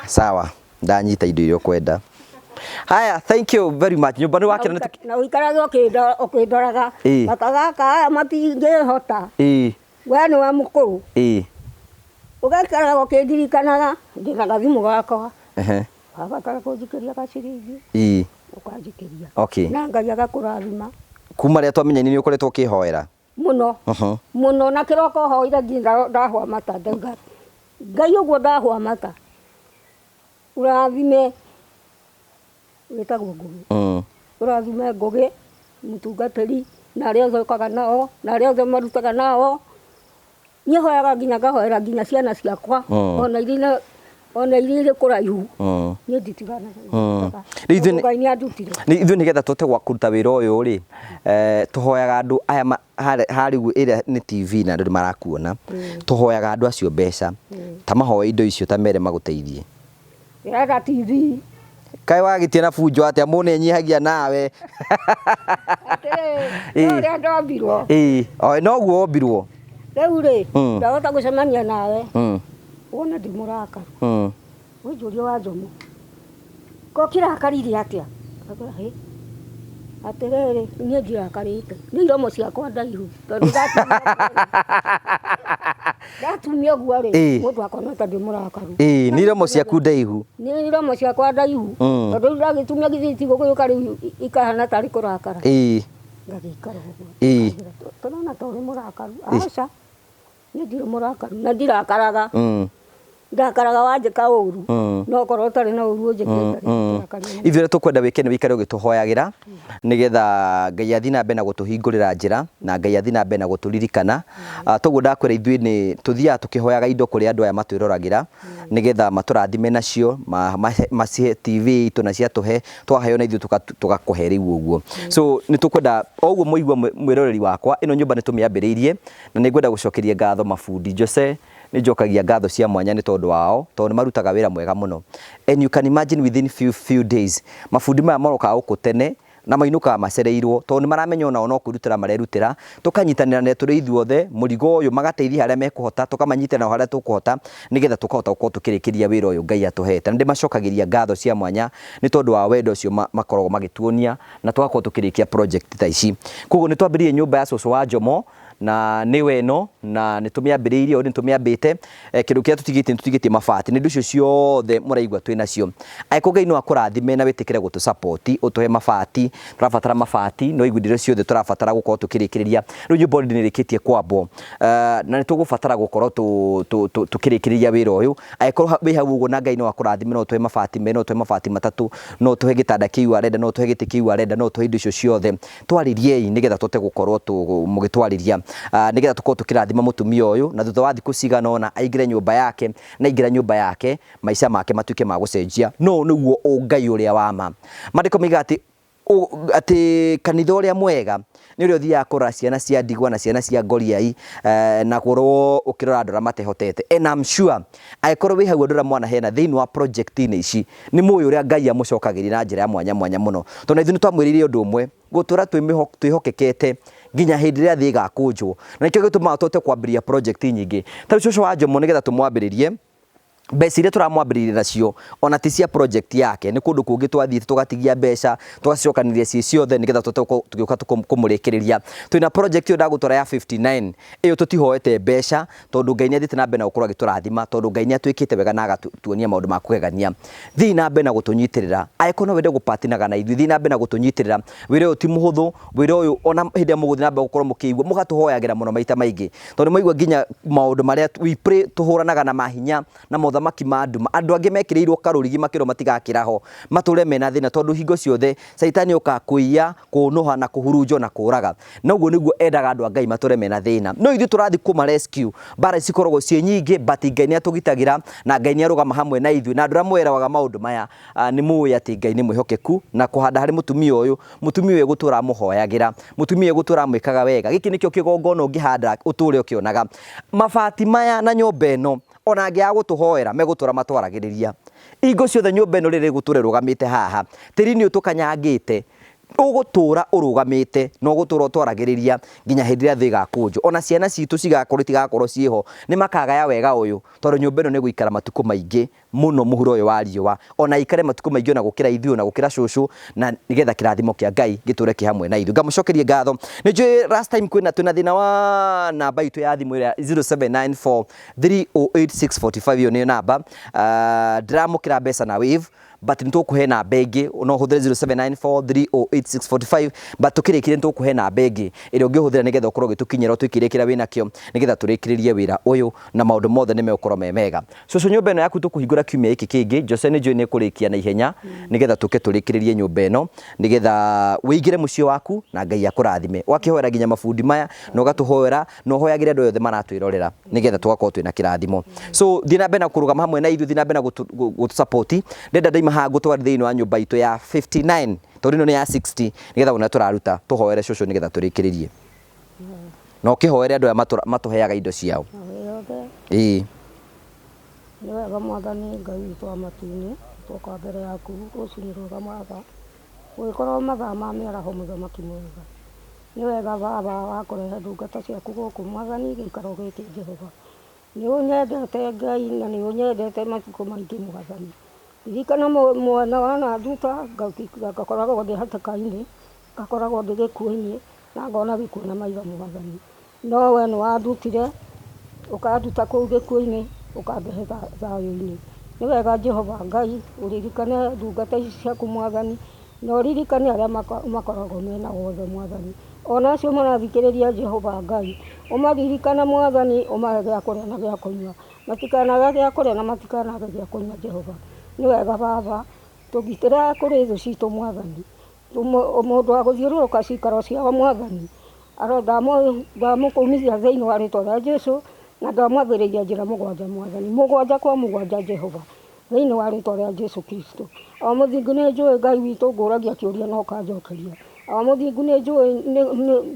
Sawa, ndanyita indo iria ũkwenda. Haya, thank you very much. Nyũmba nĩ wakĩra nĩ Na ũikarage ũkĩndoraga. Gata gaka aya matingĩhota. We nĩwe mũkũrũ. Ũgaikaraga ũkĩndirikanaga ndĩna gathimũ gakwa. Wabatara kũnjikĩria gaciringi. Ũkanjikĩria. Na Ngai agakũrathima. Kuma rĩrĩa twamenyanire nĩ ũkoretwo ũkĩhoera? Mũno. Mũno, na kĩroko hoire nginya ndahũa mata, ndauga Ngai ũguo ndahũa mata ũrathime wĩtagwo Ngũgĩ. Ũrathime Ngũgĩ mũtungatĩri na arĩa othe ũkaga nao na arĩa othe marutaga nao. Niĩ hoyaga nginya ngahoera nginya ciana ciakwa ona iria ona iria irĩ kũraihu. Niĩ nditiganaga. Rĩu Ngai nĩ andutire. Ithuĩ nĩgetha tũhote gwa kũruta wĩra ũyũ rĩ, tũhoyaga andũ aya harĩa ũguo ĩrĩa nĩ TV na andũ nĩ marakuona. Tũhoyaga andũ acio mbeca. Ta mahoe indo icio ta mere magũteithie. Ndĩrenda TV. Kaĩ wagĩtie na bunjo atĩa mũndũ nĩ enyihagia nawe. Atĩrĩ, no ũrĩa ndombirwo. Ĩĩ, noguo wombirwo. Rĩu rĩ, ndahota gũcemania nawe. Wone ndĩ mũrakaru. Ũnjũrie wa Njomo. Ko kĩrakarire atĩa? Ngakwĩra hĩ. Atĩrĩrĩ, niĩ ndirakarĩte. Nĩ iromo ciakwa ndaihu. Tondũ ndatumia ũguo rĩ, mũndũ akona ta ndĩ mũrakaru. Ĩĩ, nĩ iromo ciaku ndaihu. Nĩ iromo ciakwa ndaihu. Tondũ rĩu ndagĩtumia githĩ itigũgĩũka rĩu ikahana tarĩ kũrakara. Ngagĩikara ũguo. Tũrona ta ũrĩ mũrakaru. Aca. Niĩ ndirĩ mũrakaru na ndirakaraga. Ndakaraga wanjĩka ũru. No korwo ũtarĩ na ũru ũnjĩkĩte rĩ, Ithuĩ ũrĩa tũkwenda wĩke nĩ wĩikare ũgĩtũhoyagĩra nĩgetha Ngai athiĩ na mbere na gũtũhingũrĩra njĩra na Ngai athiĩ na mbere na gũtũririkana. Toguo ndakwĩra ithuĩ nĩ tũthiaga tũkĩhoyaga indo kũrĩ andũ aya matwĩroragĩra nĩgetha matũrathime nacio, macihe TV itũ na ciatũhe, twaheo na ithuĩ tũgakũhe rĩu ũguo. So nĩ tũkwenda o ũguo mũigua mwĩroreri wakwa, ĩno nyũmba nĩ tũmĩambĩrĩirie na nĩ ngwenda gũcokeria ngatho mabundi Jose. Nĩ njokagia ngatho cia mwanya nĩ tondũ wao, tondũ nĩ marutaga wĩra mwega mũno. And you can imagine within few, few days, mabundi maya marokaga gũkũ tene na mainũkaga macereirwo, tondũ nĩ maramenya onao no kwĩrutĩra marerutĩra, tũkanyitanĩra na tũrĩ ithuothe, mũrigo ũyũ magateithia harĩa mekũhota, tũkamanyitĩrĩra nao harĩa tũkũhota, nĩgetha tũkahota gũkorwo tũkĩrĩkĩria wĩra ũyũ Ngai atũhete. Na ndĩmacokagĩria ngatho cia mwanya nĩ tondũ wa wendo ũcio makoragwo magĩtuonia na tũgakorwo tũkĩrĩkia project ta ici. Koguo nĩ twambĩrĩirie nyũmba ya cũcũ wa Njomo, na nĩwe ĩno na nĩ tũmĩambĩrĩirie o nĩ tũmĩambĩte. Kĩndũ kĩrĩa tũtigĩtie nĩ tũtigĩtie mabati, nĩ indo icio ciothe mũraigua twĩ nacio. Angĩkorwo Ngai no akũrathime na wĩtĩkĩre gũtũ support ũtũhe mabati, tũrabatara mabati, no indo iria ciothe tũrabatara gũkorwo tũkĩrĩkĩrĩria. Rĩu nyũmba already nĩ ĩrĩkĩtie kwambwo, na nĩ tũgũbatara gũkorwo tũkĩrĩkĩrĩria wĩra ũyũ. Angĩkorwo wĩ hau ũguo na Ngai no akũrathime no ũtũhe mabati merĩ, no ũtũhe mabati matatũ, no ũtũhe gĩtanda kĩu arenda, no ũtũhe gĩtĩ kĩu arenda, no ũtũhe indo icio ciothe, twarĩriei nĩgetha tũhote gũkorwo mũgĩtwarĩria, nĩgetha tũkorwo tũkĩrathima mũtumia ũyũ, na thutha wa thikũ cigana ũna aingĩre nyũmba yake, na aingĩra nyũmba yake maica make matuĩke ma gũcenjia. No ũyũ nĩguo ũngai ũrĩa wa ma. Maandĩko moigaga atĩ atĩ kanitha ũrĩa mwega nĩ ũrĩa ũthiaga kũrora ciana cia ndigwa na ciana cia ngoriai, na gũkorwo ũkĩrora andũ arĩa matehotete. And I'm sure angĩkorwo wĩ hau andũ arĩa mwanahena thĩinĩ wa project-inĩ ici, nĩ mũĩ ũrĩa Ngai amũcokagĩria na njĩra ya mwanya mwanya mũno. Tondũ na ithuĩ nĩ twamwĩrĩire ũndũ ũmwe, gũtũra twĩhokekete nginya hĩndĩ ĩrĩa thĩ ĩgakũnjwo. Na nĩkĩo gĩtũmaga tũhote kwambĩrĩria project nyingĩ. Ta rĩu cũcũ wa Njomo nĩgetha tũmwambĩrĩrie, Mbeca iria tũramwambĩrĩirie nacio ona ti cia project yake, nĩ kũndũ kũngĩ twathiĩte tũgatigia mbeca tũgacicokanĩria ciĩ ciothe nĩgetha tũhote tũgĩũka kũmũrĩkĩrĩria. Twĩna project ĩyo ndagũtwara ya 59 ĩyo, tũtihoete mbeca tondũ Ngai nĩ athiĩte na mbere na gũkorwo agĩtũrathima, tondũ Ngai nĩ atwĩkĩte wega na agatuonia maũndũ ma kũgegania. Thiĩ na mbere na gũtũnyitĩrĩra, angĩkorwo no wende gũpatinaga na ithuĩ, thiĩ na mbere na gũtũnyitĩrĩra. Wĩra ũyũ ti mũhũthũ, wĩra ũyũ ona hĩndĩ ĩrĩa mũgũthiĩ na mbere gũkorwo mũkĩigua mũgatũhoyagĩra mũno maita maingĩ, tondũ mwaigua nginya maũndũ marĩa we pray, tũhũranaga na mahinya na mothamaki ma nduma. Andũ angĩ mekĩrĩirwo karũrigi makĩrwo matigakĩra ho, matũre mena thĩna, tondũ hingo ciothe caitani okaga kũiya, kũnũha na kũhurunjwo na kũraga. Na ũguo nĩguo endaga andũ a Ngai matũre mena thĩna. No ithuĩ tũrathiĩ kũma rescue, mbara cikoragwo ciĩ nyingĩ, but Ngai nĩ atũgitagĩra na Ngai nĩ arũgama hamwe na ithuĩ. Na andũ arĩa mwĩragwo maũndũ maya nĩ mũĩ atĩ Ngai nĩ mwĩhokeku, na kũhanda harĩ mũtumia ũyũ, mũtumia ũyũ egũtũra amũhoyagĩra, mũtumia ũyũ egũtũra amwĩkaga wega. Gĩkĩ nĩkĩo kĩgongona ũngĩhanda ũtũre ũkĩonaga. Mabati maya na nyũmba ĩno, ona angĩaga gũtũhoera, megũtũra matwaragĩrĩria. Hingo ciothe nyũmba ĩno rĩrĩa ĩgũtũra ĩrũgamĩte haha, tĩri-inĩ ũyũ tũkanyangĩte, ũgũtũra ũrũgamĩte na ũgũtũra ũtwaragĩrĩria nginya hĩndĩ ĩrĩa thĩ ĩgakũnjwo. Ona ciana citũ cigakorwo itigakorwo ciĩho, nĩ makagaya wega ũyũ, tondũ nyũmba ĩno nĩ ĩgũikara matukũ maingĩ mũno mũhuro ũyũ wa riũa, ona aikare matukũ maingĩ ona gũkĩra ithuĩ, ona gũkĩra cũcũ, na nĩgetha kĩrathimo kĩa Ngai gĩtũre kĩ hamwe na ithuĩ. Ngamũcokeria ngatho. Nĩ njũĩ last time kwĩna twĩna thĩna wa namba itũ ya thimũ ĩrĩa 0794308645, ĩyo nĩyo namba. Ndĩramũkĩra mbeca na Wave, but nĩ tũkũhe namba ĩngĩ, no ũhũthĩre 0794308645, but tũkĩrĩkĩria nĩ tũkũhe namba ĩngĩ ĩrĩa ũngĩhũthĩra nĩgetha ũkorwo ũgĩtũkinyĩra ũtwĩkĩre kĩrĩa wĩnakĩo nĩgetha tũrĩkĩrĩrie wĩra ũyũ na maũndũ mothe nĩ megũkorwo me mega. Cũcũ, nyũmba ĩno yaku tũkũhingũra kiumia gĩkĩ kĩngĩ. Jose nĩ njũĩ nĩ ĩkũrĩkia na ihenya nĩgetha tũke tũrĩkĩrĩrie nyũmba ĩno nĩgetha wĩingĩre mũciĩ waku na Ngai akũrathime. Ũgakĩhoera nginya mabundi maya na ũgatũhoera na ũhoyagĩre andũ othe maratwĩrorera nĩgetha tũgakorwo twĩna kĩrathimo. So thiĩ na mbere na kũrũgama hamwe na ithuĩ, thiĩ na mbere na gũtũ support. Ndenda ndaima haha ngũtware thĩinĩ wa nyũmba itũ ya 59, tondũ ĩno nĩ ya 60, nĩgetha wone tũraruta. Tũhoere cũcũ nĩgetha tũrĩkĩrĩrie. Na ũkĩhoere andũ aya matũheaga indo ciao. Ĩĩ. Nĩ wega Mwathani Ngai witũ wa matu-inĩ, twoka mbere yaku rũcinĩ rwega mathaa, gũgĩkorwo mathaa ma mĩaraho mũthamaki mwega. Nĩ wega Baba wa kũrehe ndungata ciaku gũkũ Mwathani gĩikaro gĩkĩ Jehova. Nĩ ũnyendete Ngai na nĩ ũnyendete matukũ maingĩ Mwathani. Ririkana mwana wa Nanduta, ngakoragwo ndĩ hatĩka-inĩ, ngakoragwo ndĩ gĩkuũ-inĩ, na ngona gĩkuũ na maitho Mwathani. No we nĩ wandutire, ũkanduta kũu gĩkuũ-inĩ, ũkandehe thayũ-inĩ. Nĩ wega Jehova Ngai ũririkane ndungata ici ciaku Mwathani, na ũririkane arĩa makoragwo mena wothe Mwathani. Ona acio marathikĩrĩria Jehova Ngai, ũmaririkane Mwathani, ũmahe gĩa kũrĩa na gĩa kũnyua. Matikanage gĩa kũrĩa na matikanage gĩa kũnyua Jehova. Nĩ wega Baba, tũgitĩre kũrĩ thũ citũ Mwathani. Mũndũ wa gũthiũrũrũka cikaro ciao Mwathani, ndamũkũmithia thĩinĩ wa rĩtwa rĩa Jesu, na ndamwathĩrĩria njĩra mũgwanja Mwathani, mũgwanja kwa mũgwanja Jehova, thĩinĩ wa rĩtwa rĩa Jesu Kristo. O mũthingu nĩ njũĩ Ngai witũ, ngũragia kĩũria na ũkanjokeria. O mũthingu nĩ njũĩ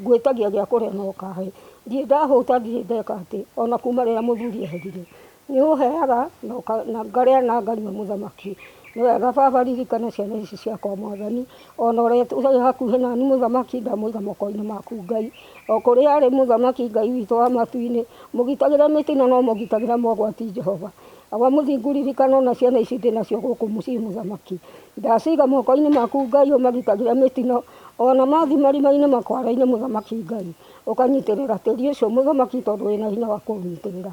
ngwĩtagia gĩa kũrĩa na ũkahe. Ndirĩ ndahũta, ndirĩ ndeka atĩ, ona kuma rĩrĩa mũthuri eherire. Nĩ ũheaga na ngarĩa na nganyua mũthamaki. Nĩ wega Baba ririkana ciana ici ciakwa Mwathani, ona ũrĩa ũrĩ hakuhĩ nani mũthamaki, ndamũiga moko-inĩ maku Ngai. O kũrĩa arĩ mũthamaki Ngai witũ wa matu-inĩ, mũgitagĩre mĩtino na ũmũgitagĩre mogwati Jehova. Awa mũthingu ririkana ona ciana ici ndĩ nacio gũkũ mũciĩ mũthamaki. Ndaciga moko-inĩ maku Ngai, ũmagitagĩre mĩtino, ona mathiĩ marima-inĩ makwara-inĩ mũthamaki Ngai. Ũkanyitĩrĩra tĩri ũcio mũthamaki tondũ wĩna hinya wa kũũnyitĩrĩra.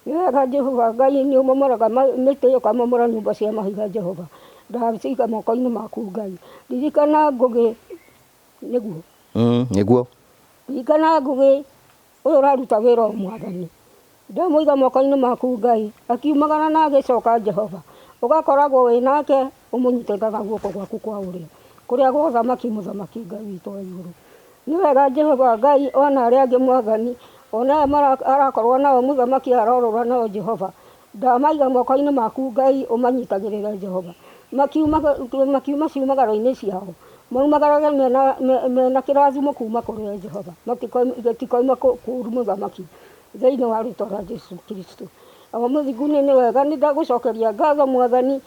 Nĩ wega Jehova Ngai, nĩ ũmomoraga mĩtĩ, ũkamomora nyũmba cia mahiga Jehova. Ndaciga moko-inĩ maku Ngai. Ririkana Ngũgĩ, nĩguo? Nĩguo. Ririkana Ngũgĩ, ũyũ ũraruta wĩra ũyũ Mwathani. Ndamũiga moko-inĩ maku Ngai, akiumagara na agĩcoka Jehova. Ũgakoragwo wĩ nake, ũmũnyitĩte na guoko gwaku kwa ũrĩo. Kũrĩa gwa ũthamaki, mũthamaki Ngai witũ wa igũrũ. Nĩ wega Jehova Ngai, ona arĩa angĩ Mwathani, ona aya arakorwo nao mũthamaki arorũra nao Jehova. Ndamaiga moko-inĩ maku Ngai, ũmanyitagĩrĩre Jehova. Makiuma ciumagaro-inĩ ciao, maumagarage mena kĩrathimo kuma kũrĩ we Jehova. Gĩtikoima kũũru mũthamaki, thĩinĩ wa rĩtwa rĩa Jesu Kristo. Awa mũthingu nĩ wega, nĩ ndagũcokeria ngatho Mwathani,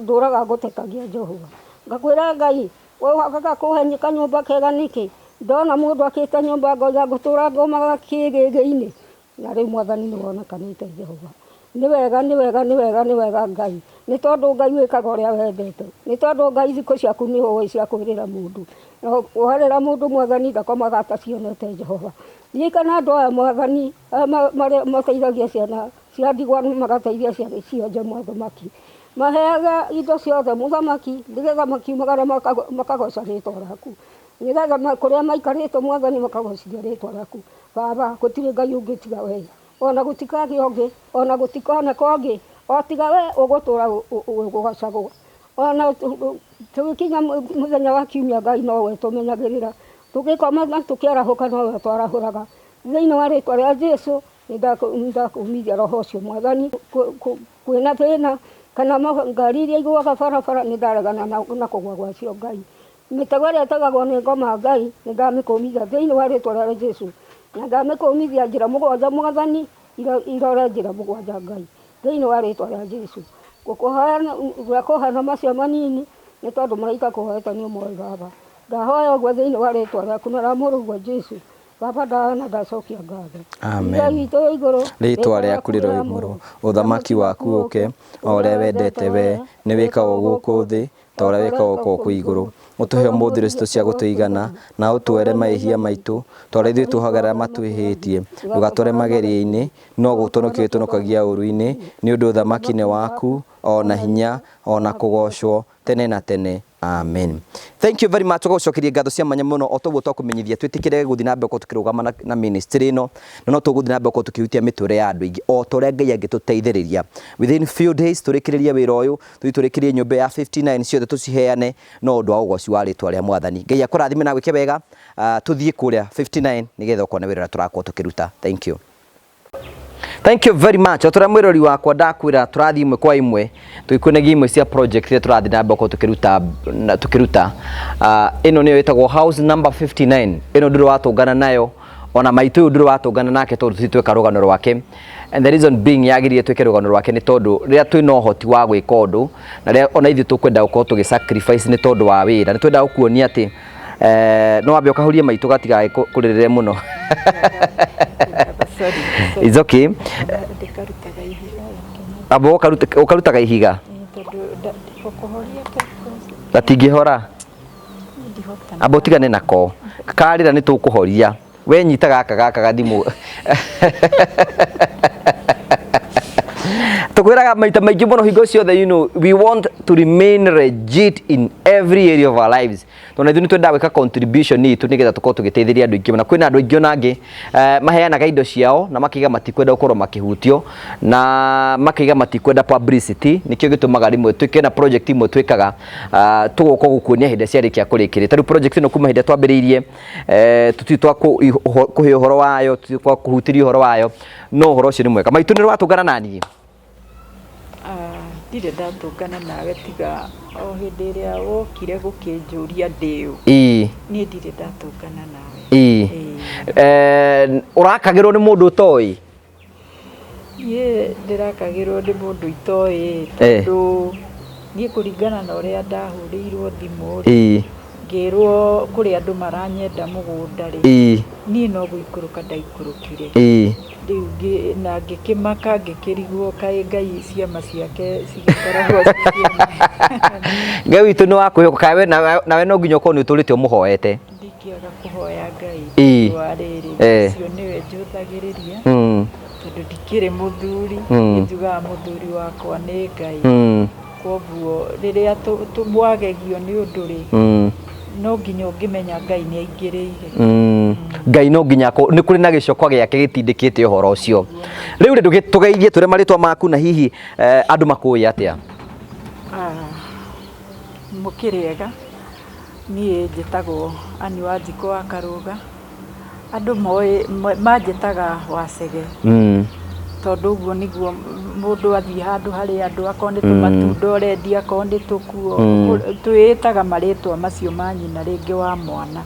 ndũraga ngũtetagia Jehova. Ngakwĩra Ngai, we wagaga kũhe kanyũmba kega nĩkĩ? Ndona mũndũ akĩte nyũmba ngoiga ngũtũra ngomaga kĩgĩgĩ-inĩ. Na rĩu Mwathani nĩ wonekanĩte Jehova. Nĩ wega, nĩ wega, nĩ wega, nĩ wega Ngai. Nĩ tondũ Ngai wĩkaga ũrĩa wendete. Nĩ tondũ Ngai thikũ ciaku nĩ ũĩ cia kwĩrĩra mũndũ. Na werĩra mũndũ Mwathani ndakomaga atacionete Jehova. Ririkana andũ aya Mwathani, aya mateithagia ciana cia ndigwa na magateithia ciana cionje Mũthamaki. Maheage indo ciothe Mũthamaki nĩgetha makiumagara makagoca rĩtwa rĩaku. Nĩgetha kũrĩa maikarĩte Mwathani makagocithia rĩtwa rĩaku. Baba gũtirĩ Ngai ũngĩ tiga we. O na gũtikagĩa ũngĩ, o na gũtikoneka ũngĩ, o tiga wee ũgũtũũra ũgocagwo. O na tũgĩkinya mũthenya wa kiumia Ngai nowe ũtũmenyagĩrĩra, tũgĩkoma na tũkĩarahũka nowe ũtwarahũraga. Thĩinĩ wa rĩtwa rĩa Jesu nĩ ndakũmithia roho ũcio Mwathani, kwĩna thĩna kana ngari iria igũaga barabara nĩ ndaregana na kũgũa gwacio Ngai. Mĩtego ĩrĩa ĩtegagwo nĩ ngoma Ngai nĩ ndamĩkũmithia thĩinĩ wa rĩtwa rĩa Jesu na ndamĩkũmithia njĩra mũgwanja mwathani irore njĩra mũgwanja Ngai thĩinĩ wa rĩtwa rĩa Jesu. Ngũkũhoya ngakũhoya na macio manini nĩ tondũ mũraika kũhoete nĩ ũmoĩ baba. Ndahoya ũguo thĩinĩ wa rĩtwa rĩaku na rĩa mũrũguo Jesu. Baba ndahoya na ndacokia ngatho. Amen. Ithe witũ wĩ igũrũ, Rĩĩtwa rĩaku rĩroimũrwo, ũthamaki waku ũke, o ũrĩa wendete we, nĩ wĩkagwo gũkũ thĩ ta ũrĩa wĩkagwo kũu igũrũ. Ũtũhe ũmũthĩ irio citũ cia gũtũigana, na ũtuohere mahĩtia maitũ, ta ũrĩa ithuĩ tuohagĩra arĩa matwĩhĩtie. Ndũgatware magerio-inĩ, no gũtũhonokia ũtũhonokagia ũũru-inĩ, nĩ ũndũ ũthamaki nĩ waku, o na hinya, o na kũgoocwo, tene na tene. Amen. Thank you very much. Tũgũcokeria ngatho cia mwanya mũno o toguo twakũmenyithia twĩtĩkĩre gũthiĩ na mbere gũkorwo tũkĩrũgama na ministry ĩno na no tũgũthiĩ na mbere gũkorwo tũkĩhutia mĩtũrĩre ya andũ aingĩ o ta ũrĩa Ngai angĩtũteithĩrĩria. Within few days tũrĩkĩrĩrie wĩra ũyũ, tũthiĩ tũrĩkĩrie nyũmba ya 59 ciothe tũciheane no ũndũ wa ũgoci wa rĩtwa rĩa Mwathani. Ngai akũrathime na agwĩke wega. Tũthiĩ kũrĩa 59 nĩgetha ũkone wĩra ũrĩa tũrakorwo tũkĩruta. Thank you. Thank you very much. Otora mwirori wakwa ndakwira turathi imwe kwa imwe tugikuonagia imwe cia project iria turathi na mbere tukiruta na tukiruta. Ino niyo itagwo house number 59. Ino nduri watungana nayo ona maitu uyu nduri watungana nake tondu ti tweka rugano rwake. And the reason being yagiririe twike rugano rwake ni tondu riria twina uhoti wa gwika undu na riria ona ithuĩ tukwenda gukorwo tugi sacrifice ni tondu wa wira ni twenda gukuonia ati no wambe ũkahurie maitũ gatigae kũrĩrĩre mũno. It's okay. Ndĩkarutaga ihiga. Amba ũkarutaga ihiga. Tondũ kũhoria gatingĩhora. Ndihota. Amba ũtigane nako karĩra nĩ tũkũhoria we nyita gaka gaka gathimũ tukwiraga maita maingĩ mũno hingo ciothe, we want to remain legit in every area of our lives tondũ ithuĩ nĩ twendaga gwĩka contribution itũ nĩgetha tũkorwo tũgĩteithĩrĩria andũ aingĩ na kwĩna andũ aingĩ ona angĩ maheanaga indo ciao na makaiga matikwenda gũkorwo makĩhutio na makaiga matikwenda publicity. Nĩkĩo gĩtũmaga rĩmwe twĩke na project imwe twĩkaga tũgoka gũkuonia hĩndĩ ciarĩkia kũrĩkĩrĩria. Ta rĩu project ĩno kuma hĩndĩ ĩrĩa twambĩrĩirie tũtirĩ twa kũhe ũhoro wayo, tũtirĩ twa kũhutĩria ũhoro wayo, no ũhoro ũcio nĩ mwega. Maitũ nĩ watũngana na niĩ? Ndirĩ ndatũngana nawe tiga o hĩndĩ ĩrĩa wokire gũkĩnjũria ndĩũ. Niĩ ndirĩ ndatũngana nawe. Ĩĩ. Ũrakagĩrwo nĩ mũndũ ũtoĩ? Niĩ ndĩrakagĩrwo nĩ mũndũ itoĩ tondũ niĩ kũringana na ũrĩa ndahũrĩirwo thimũ rĩ, ngĩrwo kũrĩ andũ maranyenda mũgũnda rĩ, niĩ no gũikũrũka ndaikũrũkire. Rĩu na ngĩkĩmaka ngĩkĩrigwo kaĩ Ngai ciama ciake cigĩkoragwo ci ciama. Ngai witũ nĩ wa kwĩhoka kaĩ we nawe no nginya ũkorwo nĩ ũtũrĩte ũmũhoete. Ndingĩaga kũhoya Ngai tondũ wa rĩrĩ ũcio nĩwe njũthagĩrĩria tondũ ndikĩrĩ mũthuri. Njugaga mũthuri wakwa nĩ Ngai. Koguo rĩrĩa mwagegio nĩ ũndũ rĩ, no nginya ũngĩmenya Ngai nĩ aingĩrĩire. Ngai no nginya nĩ kũrĩ na gĩcoko gĩake gĩtindĩkĩte ũhoro ũcio. Rĩu rĩ tũgeithie tũre marĩtwa maku na hihi andũ makũĩ atĩa? Mũkĩrĩ ega, niĩ njĩtagwo Ann Wanjikũ wa Karũga. Andũ moĩ manjĩtaga Wacege tondũ ũguo nĩguo mũndũ athiĩ handũ harĩ andũ akorwo nĩ tũmatunda ũrendia akorwo nĩ tũkuo twĩĩtaga marĩtwa macio ma nyina rĩngĩ wa mwana.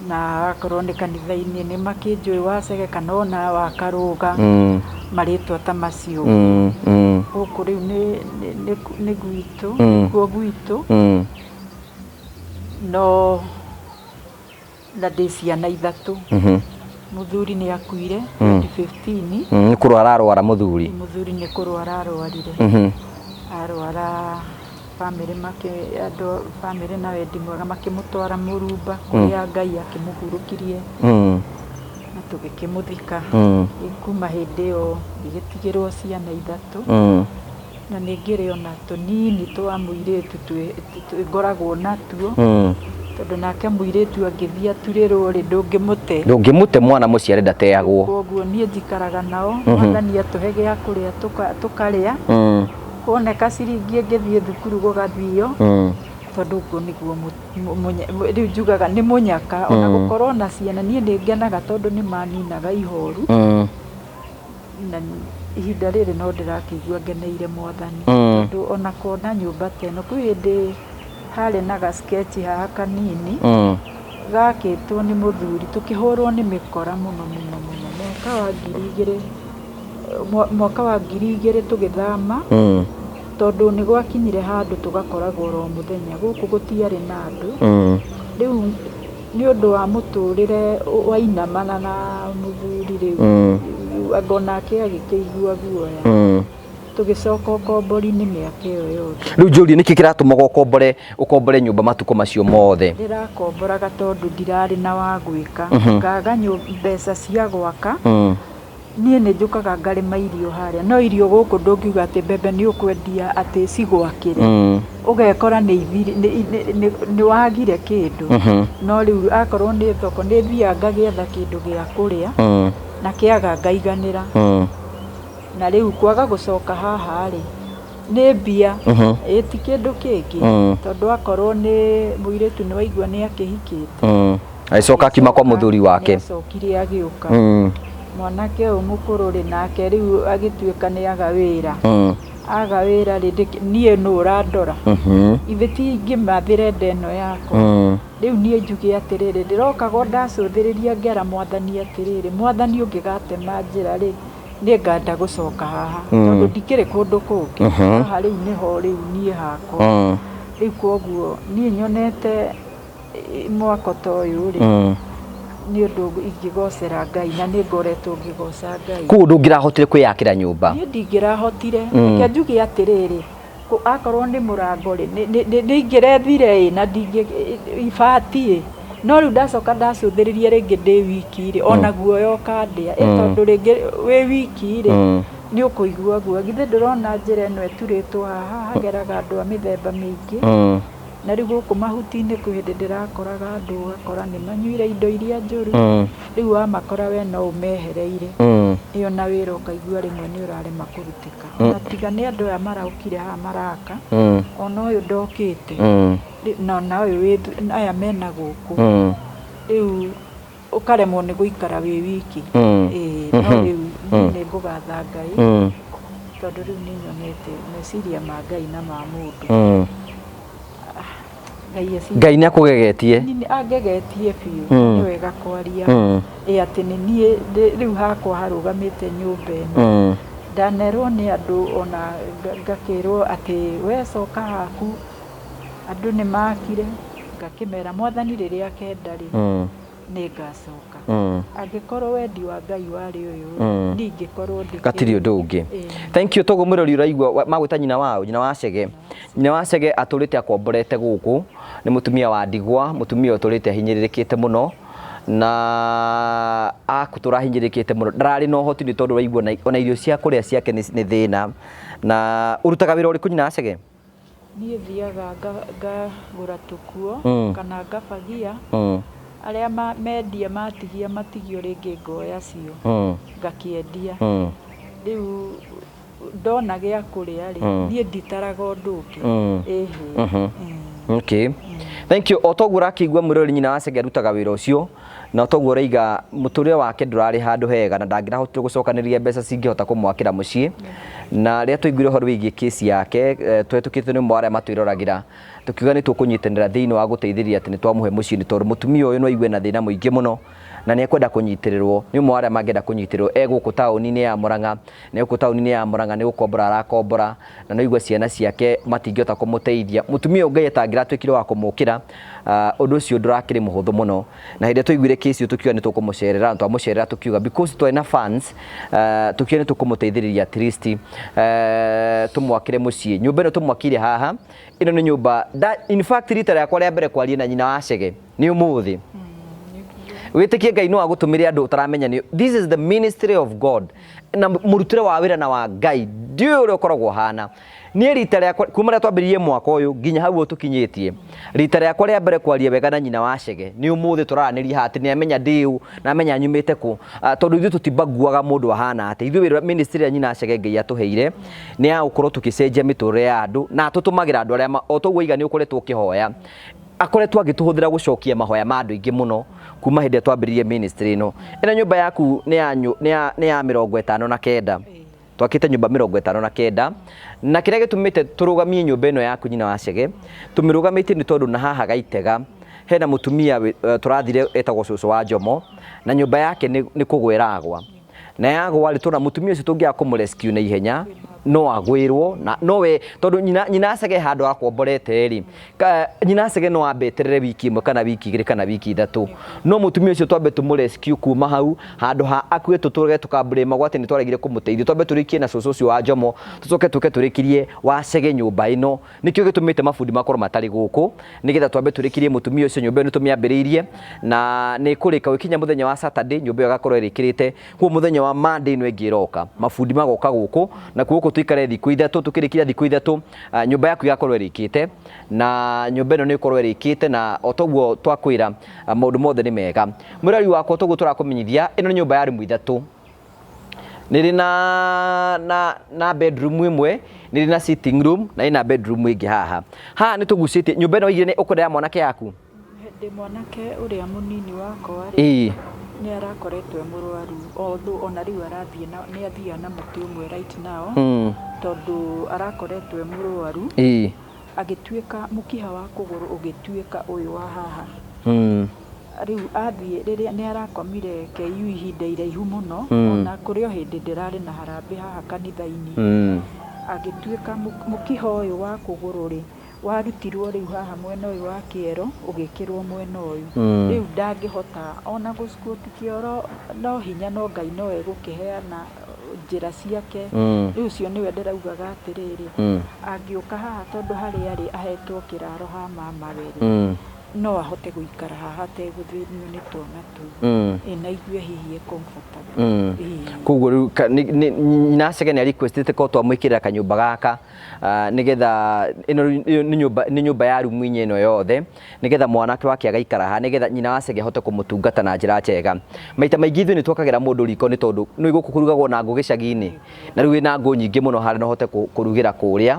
Na akorwo nĩ kanitha-inĩ nĩ makĩnjũĩ Wacege kana ona wa Karũga marĩtwa ta macio. Gũkũ rĩu nĩ gwitũ nĩkuo gwitũ no na ndĩ ciana ithatũ. Mũthuri nĩ akuire 2015. Nĩ kũrwara arwara mũthuri? Mũthuri nĩ kũrwara arwarire. Arwara, bamĩrĩ makĩ andũ bamĩrĩ na wendi mwega makĩmũtwara Mũrumba, kũrĩa Ngai akĩmũhurũkirie na tũgĩkĩmũthika. Kuma hĩndĩ ĩyo ngĩgĩtigĩrwo ciana ithatũ. Na nĩ ngĩrĩ ona tũnini twa mũirĩtu ngoragwo natuo, tondũ nake mũirĩtu angĩthiĩ aturĩrwo rĩ, ndũngĩmũte. Ndũngĩmũte, mwana mũciare ndateagwo. Koguo niĩ njikaraga nao, Mwathani atũhe gĩa kũrĩa tũkarĩa, kuoneka ciringi ĩngĩthiĩ thukuru gũgathio, tondũ ũguo nĩguo rĩu njugaga nĩ mũnyaka. Ona gũkorwo na ciana, niĩ nĩ ngenaga tondũ nĩ maninaga ihoru. Na ihinda rĩrĩ no ndĩrakĩigua ngeneire Mwathani, tondũ ona kuona nyũmba ta ĩno, kwĩ hĩndĩ harĩ na ga sketch haha kanini gakĩtwo nĩ mũthuri, tũkĩhũrwo nĩ mĩkora mũno mũno mũno mwaka wa 2000, mwaka wa 2000 tũgĩthama, tondũ nĩ gwakinyire handũ tũgakoragwo oro mũthenya gũkũ, gũtiarĩ na andũ. Rĩu nĩ ũndũ wa mũtũrĩre wainamana na mũthuri, rĩu anga onake agĩkĩigua guoya, tũgĩcoka ũkombori-inĩ mĩaka ĩyo yothe. Rĩu njũrie, nĩkĩ kĩratũmaga ũkombore nyũmba matukũ macio mothe? Ndĩrakomboraga tondũ ndirarĩ na wa gwĩka, ngaga mbeca cia gwaka. Niĩ nĩ njũkaga ngarĩma irio harĩa, no irio gũkũ ndũngiuga atĩ mbembe nĩ ũkwendia atĩ cigwakĩre, ũgekora nĩ wagire kĩndũ. No rĩu akorwo nĩ thoko, nĩ thiaga ngagĩetha kĩndũ gĩa kũrĩa, na kĩaga ngaiganĩra. Na rĩu kwaga gũcoka haha rĩ, nĩ mbia, ĩ ti kĩndũ kĩngĩ, tondũ akorwo nĩ mũirĩtu nĩ waigua nĩ akĩhikĩte. Agĩcoka akiuma kwa mũthuri wake. Nĩacokire agĩũka. Mwanake ũyũ mũkũrũ rĩ, nake rĩu agĩtuĩka nĩ aga wĩra. Aga wĩra rĩ, niĩ nũ ũrandora? Ithe ti ingĩmathĩre nda ĩno yakwa? Rĩu niĩ njuge atĩrĩrĩ, ndĩrokaga ndacũthĩrĩria, ngera Mwathani atĩrĩrĩ, Mwathani, ũngĩgatema njĩra rĩ, nĩ ngenda gũcoka haha, tondũ ndikĩrĩ kũndũ kũngĩ. Haha rĩu nĩho rĩu niĩ hakwa. Rĩu koguo niĩ nyonete mwako ta ũyũ rĩ, nĩ ũndũ ingĩgocera Ngai, na nĩ ngoretwo ngĩgoca Ngai. Koguo ndũngĩrahotire kwĩyakĩra nyũmba? Niĩ ndingĩrahotire. Reke njuge atĩrĩrĩ, akorwo nĩ mũrango rĩ, nĩ ingĩrethire ĩ na ndingĩ ibati ĩ, no rĩu ndacoka ndacũthĩrĩria rĩngĩ ndĩ wiki rĩ, ona guoya ũkandĩa ĩ, tondũ rĩngĩ wĩ wiki rĩ, nĩ ũkũigua guoya. Githĩ ndũrona njĩra ĩno ĩturĩtwo haha, hageraga andũ a mĩthemba mĩingĩ? Na rĩu gũkũ mahuti-inĩ kwĩ hĩndĩ ndĩrakoraga andũ, ũgakora nĩ manyuire indo iria njũru. Rĩu wamakora we no ũmehereire. Ĩyo na wĩra ũkaigua rĩmwe nĩ ũrarema kũrutĩka. Ona tiga nĩ andũ aya maraũkire haha maraka, ona ũyũ ndokĩte, na ona ũyũ wĩ aya mena gũkũ, rĩu ũkaremwo nĩ gũikara wĩ wiki. Ĩĩ, no rĩu niĩ nĩ ngũgatha Ngai, tondũ rĩu nĩ nyonete meciria ma Ngai na ma mũndũ. Ngai eci Ngai nĩ akũgegetie. Nĩ angegetie biũ. Nĩ wega kwaria ĩ atĩ nĩ niĩ rĩu hakwa harũgamĩte nyũmba ĩno. Ndanerwo nĩ andũ, ona ngakĩrwo atĩ we coka haku, andũ nĩ makire. Ngakĩmera Mwathani rĩrĩa akenda rĩ, nĩ ngacoka. Angĩkorwo wendi wa Ngai warĩ ũyũ, niĩ ingĩkorwo ndĩkĩrĩ. Gatirĩ ũndũ ũngĩ. Thank you. Toguo mwĩrori ũraigua magwĩta nyina wao, nyina wa Chege. Nyina wa Chege atũrĩte akomborete gũkũ, nĩ mũtumia wa ndigwa, mũtumia ũtũrĩte ahinyĩrĩrĩkĩte mũno, na akũtũra ahinyĩrĩrĩkĩte mũno, ndararĩ na ũhoti, nĩ tondũ ũraigua ona irio cia kũrĩa ciake nĩ thĩna. Na ũrutaga wĩra ũrĩkũ, nyina wa Chege? Niĩ thiaga ngagũra tũkuo kana ngabagia. Arĩa mendia matigia matigio, rĩngĩ ngoya cio ngakĩendia. Rĩu ndona gĩa kũrĩa rĩ, niĩ nditaraga ũndũ ũngĩ. Ĩhĩ. Okay. Thank you. O toguo ũrakĩigua mwĩrori, nyina wa Chege arutaga wĩra ũcio, na toguo ũraiga mũtũrĩre wake ndũrarĩ handũ hega, na ndangĩrahotire gũcokanĩrĩria mbeca cingĩhota kũmwakĩra mũciĩ. Na rĩrĩa twaiguire ũhoro wĩgiĩ kesi yake, twetũkĩtio nĩ ũmwe wa arĩa matwĩroragĩra, tũkiuga nĩ tũkũnyitanĩra thĩinĩ wa gũteithĩrĩria atĩ nĩ twamũhe mũciĩ, nĩ tondũ mũtumia ũyũ no aigue na thĩna mũingĩ mũno. Na nĩ ekwenda kũnyitĩrĩrwo, nĩ ũmwe wa arĩa mangĩenda kũnyitĩrĩrwo. E gũkũ taũni-inĩ ya Murang'a, nĩ gũkũ taũni-inĩ ya Murang'a nĩ gũkombora arakombora, na nĩ aigua ciana ciake matingĩhota kũmũteithia. Mũtumia ũyũ Ngai atangĩratuĩkire wa kũmũkĩra, ũndũ ũcio ndũrakĩrĩ mũhũthũ mũno. Na hĩndĩ ĩrĩa twaiguire case ĩyo tũkiuga nĩ tũkũmũcerera, na twamũcerera tũkiuga because twarĩ na funds, tũkiuga nĩ tũkũmũteithĩrĩria at least tũmwakĩre mũciĩ. Nyũmba ĩno tũmwakĩire haha, ĩno nĩ nyũmba, in fact rita rĩakwa rĩa mbere kwaria na nyina wa Chege nĩ ũmũthĩ. Wĩtĩkie Ngai no agũtũmĩre andũ ũtaramenya nĩ. This is the ministry of God na mũrutĩre wa wĩra na wa Ngai ndiũĩ ũrĩa ũkoragwo ũhana. Niĩ rita rĩakwa kuma rĩrĩa twambĩrĩirie mwaka ũyũ nginya hau ũũ tũkinyĩtie, rita rĩakwa rĩa mbere kwaria wega na nyina wa Chege nĩ ũmũthĩ tũraranĩria haha atĩ nĩ amenya ndĩ ũ na amenya nyumĩte kũ. Tondũ ithuĩ tũtibaguaga mũndũ ahana atĩa. Ithuĩ wĩra ministry ĩrĩa nyina wa Chege Ngai atũheire nĩ ya gũkorwo tũgĩcenjia mĩtũrĩre ya andũ na atũtũmagĩra andũ arĩa o toguo waiga nĩ ũkoretwo ũkĩhoya. Akoretwo agĩtũhũthĩra gũcokia mahoya ma andũ aingĩ mũno kuma hĩndĩ ĩrĩa twambĩrĩirie ministry ĩno. Ĩno nyũmba yaku nĩ ya nĩ ya 59. Twakĩte nyũmba 59, na kĩrĩa gĩtũmĩte tũrũgamie nyũmba ĩno yaku nyina wa Chege, tũmĩrũgamĩtie nĩ tondũ na haha Gaitega hena mũtumia tũrathire etagwo cũcũ wa Njomo, na nyũmba yake nĩ kũgwa ĩragwa. Na yagwa rĩ, tũrona mũtumia ũcio tũngĩaga kũmũ rescue na ihenya no agwĩrwo, na nowe tondũ nyina Chege handũ akomborete rĩ, nyina Chege no ambe eterere wiki ĩmwe kana wiki igĩrĩ kana wiki ithatũ, no mũtumia ũcio twambe tũmũ rescue kuma hau handũ ha akue tũtũre tũkamblame atĩ nĩ twaregire kũmũteithia. Twambe tũrĩkie na cũcũ ũcio wa Njomo, tũcoke tũke tũrĩkirie wa Chege nyũmba ĩno. Nĩkĩo gĩtũmĩte mabundi makorwo matarĩ gũkũ, nĩgetha twambe tũrĩkĩrie mũtumia ũcio nyũmba ĩyo. Nĩ tũmĩambĩrĩirie na nĩ ĩkũrĩka gũkinya mũthenya wa Saturday, nyũmba ĩyo ĩgakorwo ĩrĩkĩrĩte. Koguo mũthenya wa Monday ĩno ĩngĩ ĩroka, mabundi magoka gũkũ, na kuo gũkũ tũikare thikũ 3. Tũkĩrĩkia thikũ 3, nyũmba yaku ĩgakorwo ĩrĩkĩte, na nyũmba ĩno nĩ ĩkorwo ĩrĩkĩte. Na o toguo twakwĩra, maũndũ mothe nĩ mega. Mwĩrori wakwa, toguo tũrakũmenyithia, ĩno nĩ nyũmba ya rumu ithatũ, nĩ ĩrĩ na bedroom ĩmwe, nĩ ĩrĩ na sitting room, na ĩna bedroom ĩngĩ haha. Haha nĩ tũgucĩtie nyũmba ĩno. Waigire nĩ ũkwenda ya mwanake yaku? Ndĩ mwanake ũrĩa mũnini wakwa rĩ, nĩ arakoretwo e mũrwaru, although ona rĩu arathiĩ na nĩ athiaga na mũtĩ ũmwe right now, tondũ arakoretwo e mũrwaru, agĩtuĩka mũkiha wa kũgũrũ ũgĩtuĩka ũyũ wa haha. Rĩu athiĩ rĩrĩa nĩ arakomire KU ihinda iraihu mũno, ona kũrĩ o hĩndĩ ndĩrarĩ na harambĩ haha kanitha-inĩ, agĩtuĩka mũkiha ũyũ wa kũgũrũ rĩ, warutirwo rĩu haha mwena ũyũ wa kĩero ũgĩkĩrwo mwena ũyũ. Rĩu ndangĩhota ona gũ squat kĩoro no hinya, no Ngai no egũkĩheana njĩra ciake. Rĩu ũcio nĩwe ndĩraugaga atĩrĩrĩ, angĩũka haha, tondũ harĩa arĩ ahetwo kĩraro ha mamawe rĩ, no ahote gũikara haha ategũthĩnio nĩ twana tũu. Ĩ na aigue hihi e comfortable. Ĩĩ. Koguo rĩu nyina Chege nĩ requestĩte ko twamwĩkĩrĩra kanyũmba gaka, nĩgetha ĩno rĩu nĩ nyũmba ya rumu inya ĩno yothe, nĩgetha mwanake wake agaikara haha, nĩgetha nyina wa Chege ahote kũmũtungata na njĩra njega. Maita maingĩ ithuĩ nĩ twakagĩra mũndũ riko nĩ tondũ nĩ gũkũ kũrugagwo na ngũ gĩcagi-inĩ, na rĩu wĩna ngũ nyingĩ mũno harĩa no ũhote kũrugĩra kũrĩa.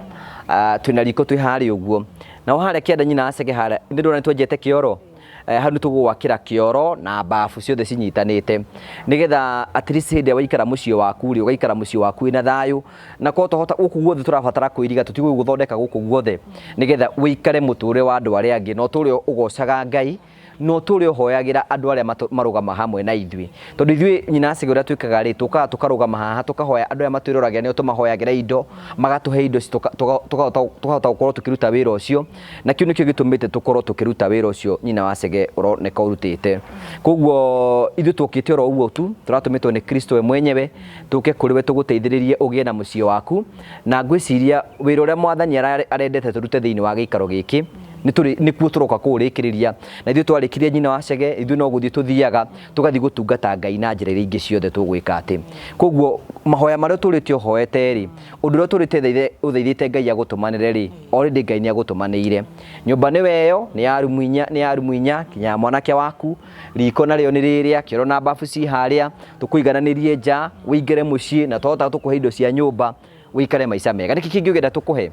Twĩna riko twĩ harĩa ũguo, naho harĩa kĩanda nyina wa Chege harĩa nĩ ndĩrona nĩ twenjete kĩoro. Hau nĩ tũgũgwakĩra kĩoro na bafu ciothe cinyitanĩte, nĩgetha at least hĩndĩ ĩrĩa waikara mũciĩ waku rĩ, ũgaikara mũciĩ waku wĩna thayũ. Na korwo twahota gũkũ guothe tũrabatara kwĩriga, tũtigũgĩ gũthondeka gũkũ guothe, nĩgetha ũikare mũtũrĩre wa andũ arĩa angĩ, na ũtũre ũgocaga Ngai, na ũtũre ũhoyagĩra andũ arĩa marũgama hamwe na ithuĩ. Tondũ ithuĩ nyina Chege ũrĩa twĩkaga rĩ, tũkaga tũkarũgama haha tũkahoya andũ arĩa matwĩroragĩra, nĩo tũmahoyagĩra indo, magatũhe indo, tũkahota gũkorwo tũkĩruta wĩra ũcio. Na kĩu nĩkĩo gĩtũmĩte tũkorwo tũkĩruta wĩra ũcio nyina wa Chege ũroneka ũrutĩte. Koguo ithuĩ twokĩte oro ũguo tu, tũratũmĩtwo nĩ Kristo we mwenyewe tũke kũrĩ we tũgũteithĩrĩrie ũgĩe na mũciĩ waku. Na ngwĩciria wĩra ũrĩa Mwathani arendete tũrute thĩinĩ wa gĩikaro gĩkĩ nĩkuo tũroka kũũrĩkĩrĩria. Na ithuĩ twarĩkirie nyina wa Chege, ithuĩ no gũthiĩ tũthiaga tũgathiĩ gũtungata Ngai na njĩra iria ingĩ ciothe tũgwĩka atĩ. Koguo mahoya marĩa ũtũrĩte ũhoete rĩ, ũndũ ũrĩa ũtũrĩte ũthaithĩte Ngai agũtũmanĩre rĩ, already Ngai nĩ agũtũmanĩire. Nyũmba nĩ weyo, nĩ ya rumu inya, nĩ ya rumu inya nginya ya mwanake waku. Riko narĩo nĩ rĩrĩa, kĩoro na bafu ci harĩa. Tũkũigananĩrie nja, ũingĩre mũciĩ, na twahota tũkũhe indo cia nyũmba, ũikare maica mega. Nĩkĩ kĩngĩ ũngĩenda tũkũhe?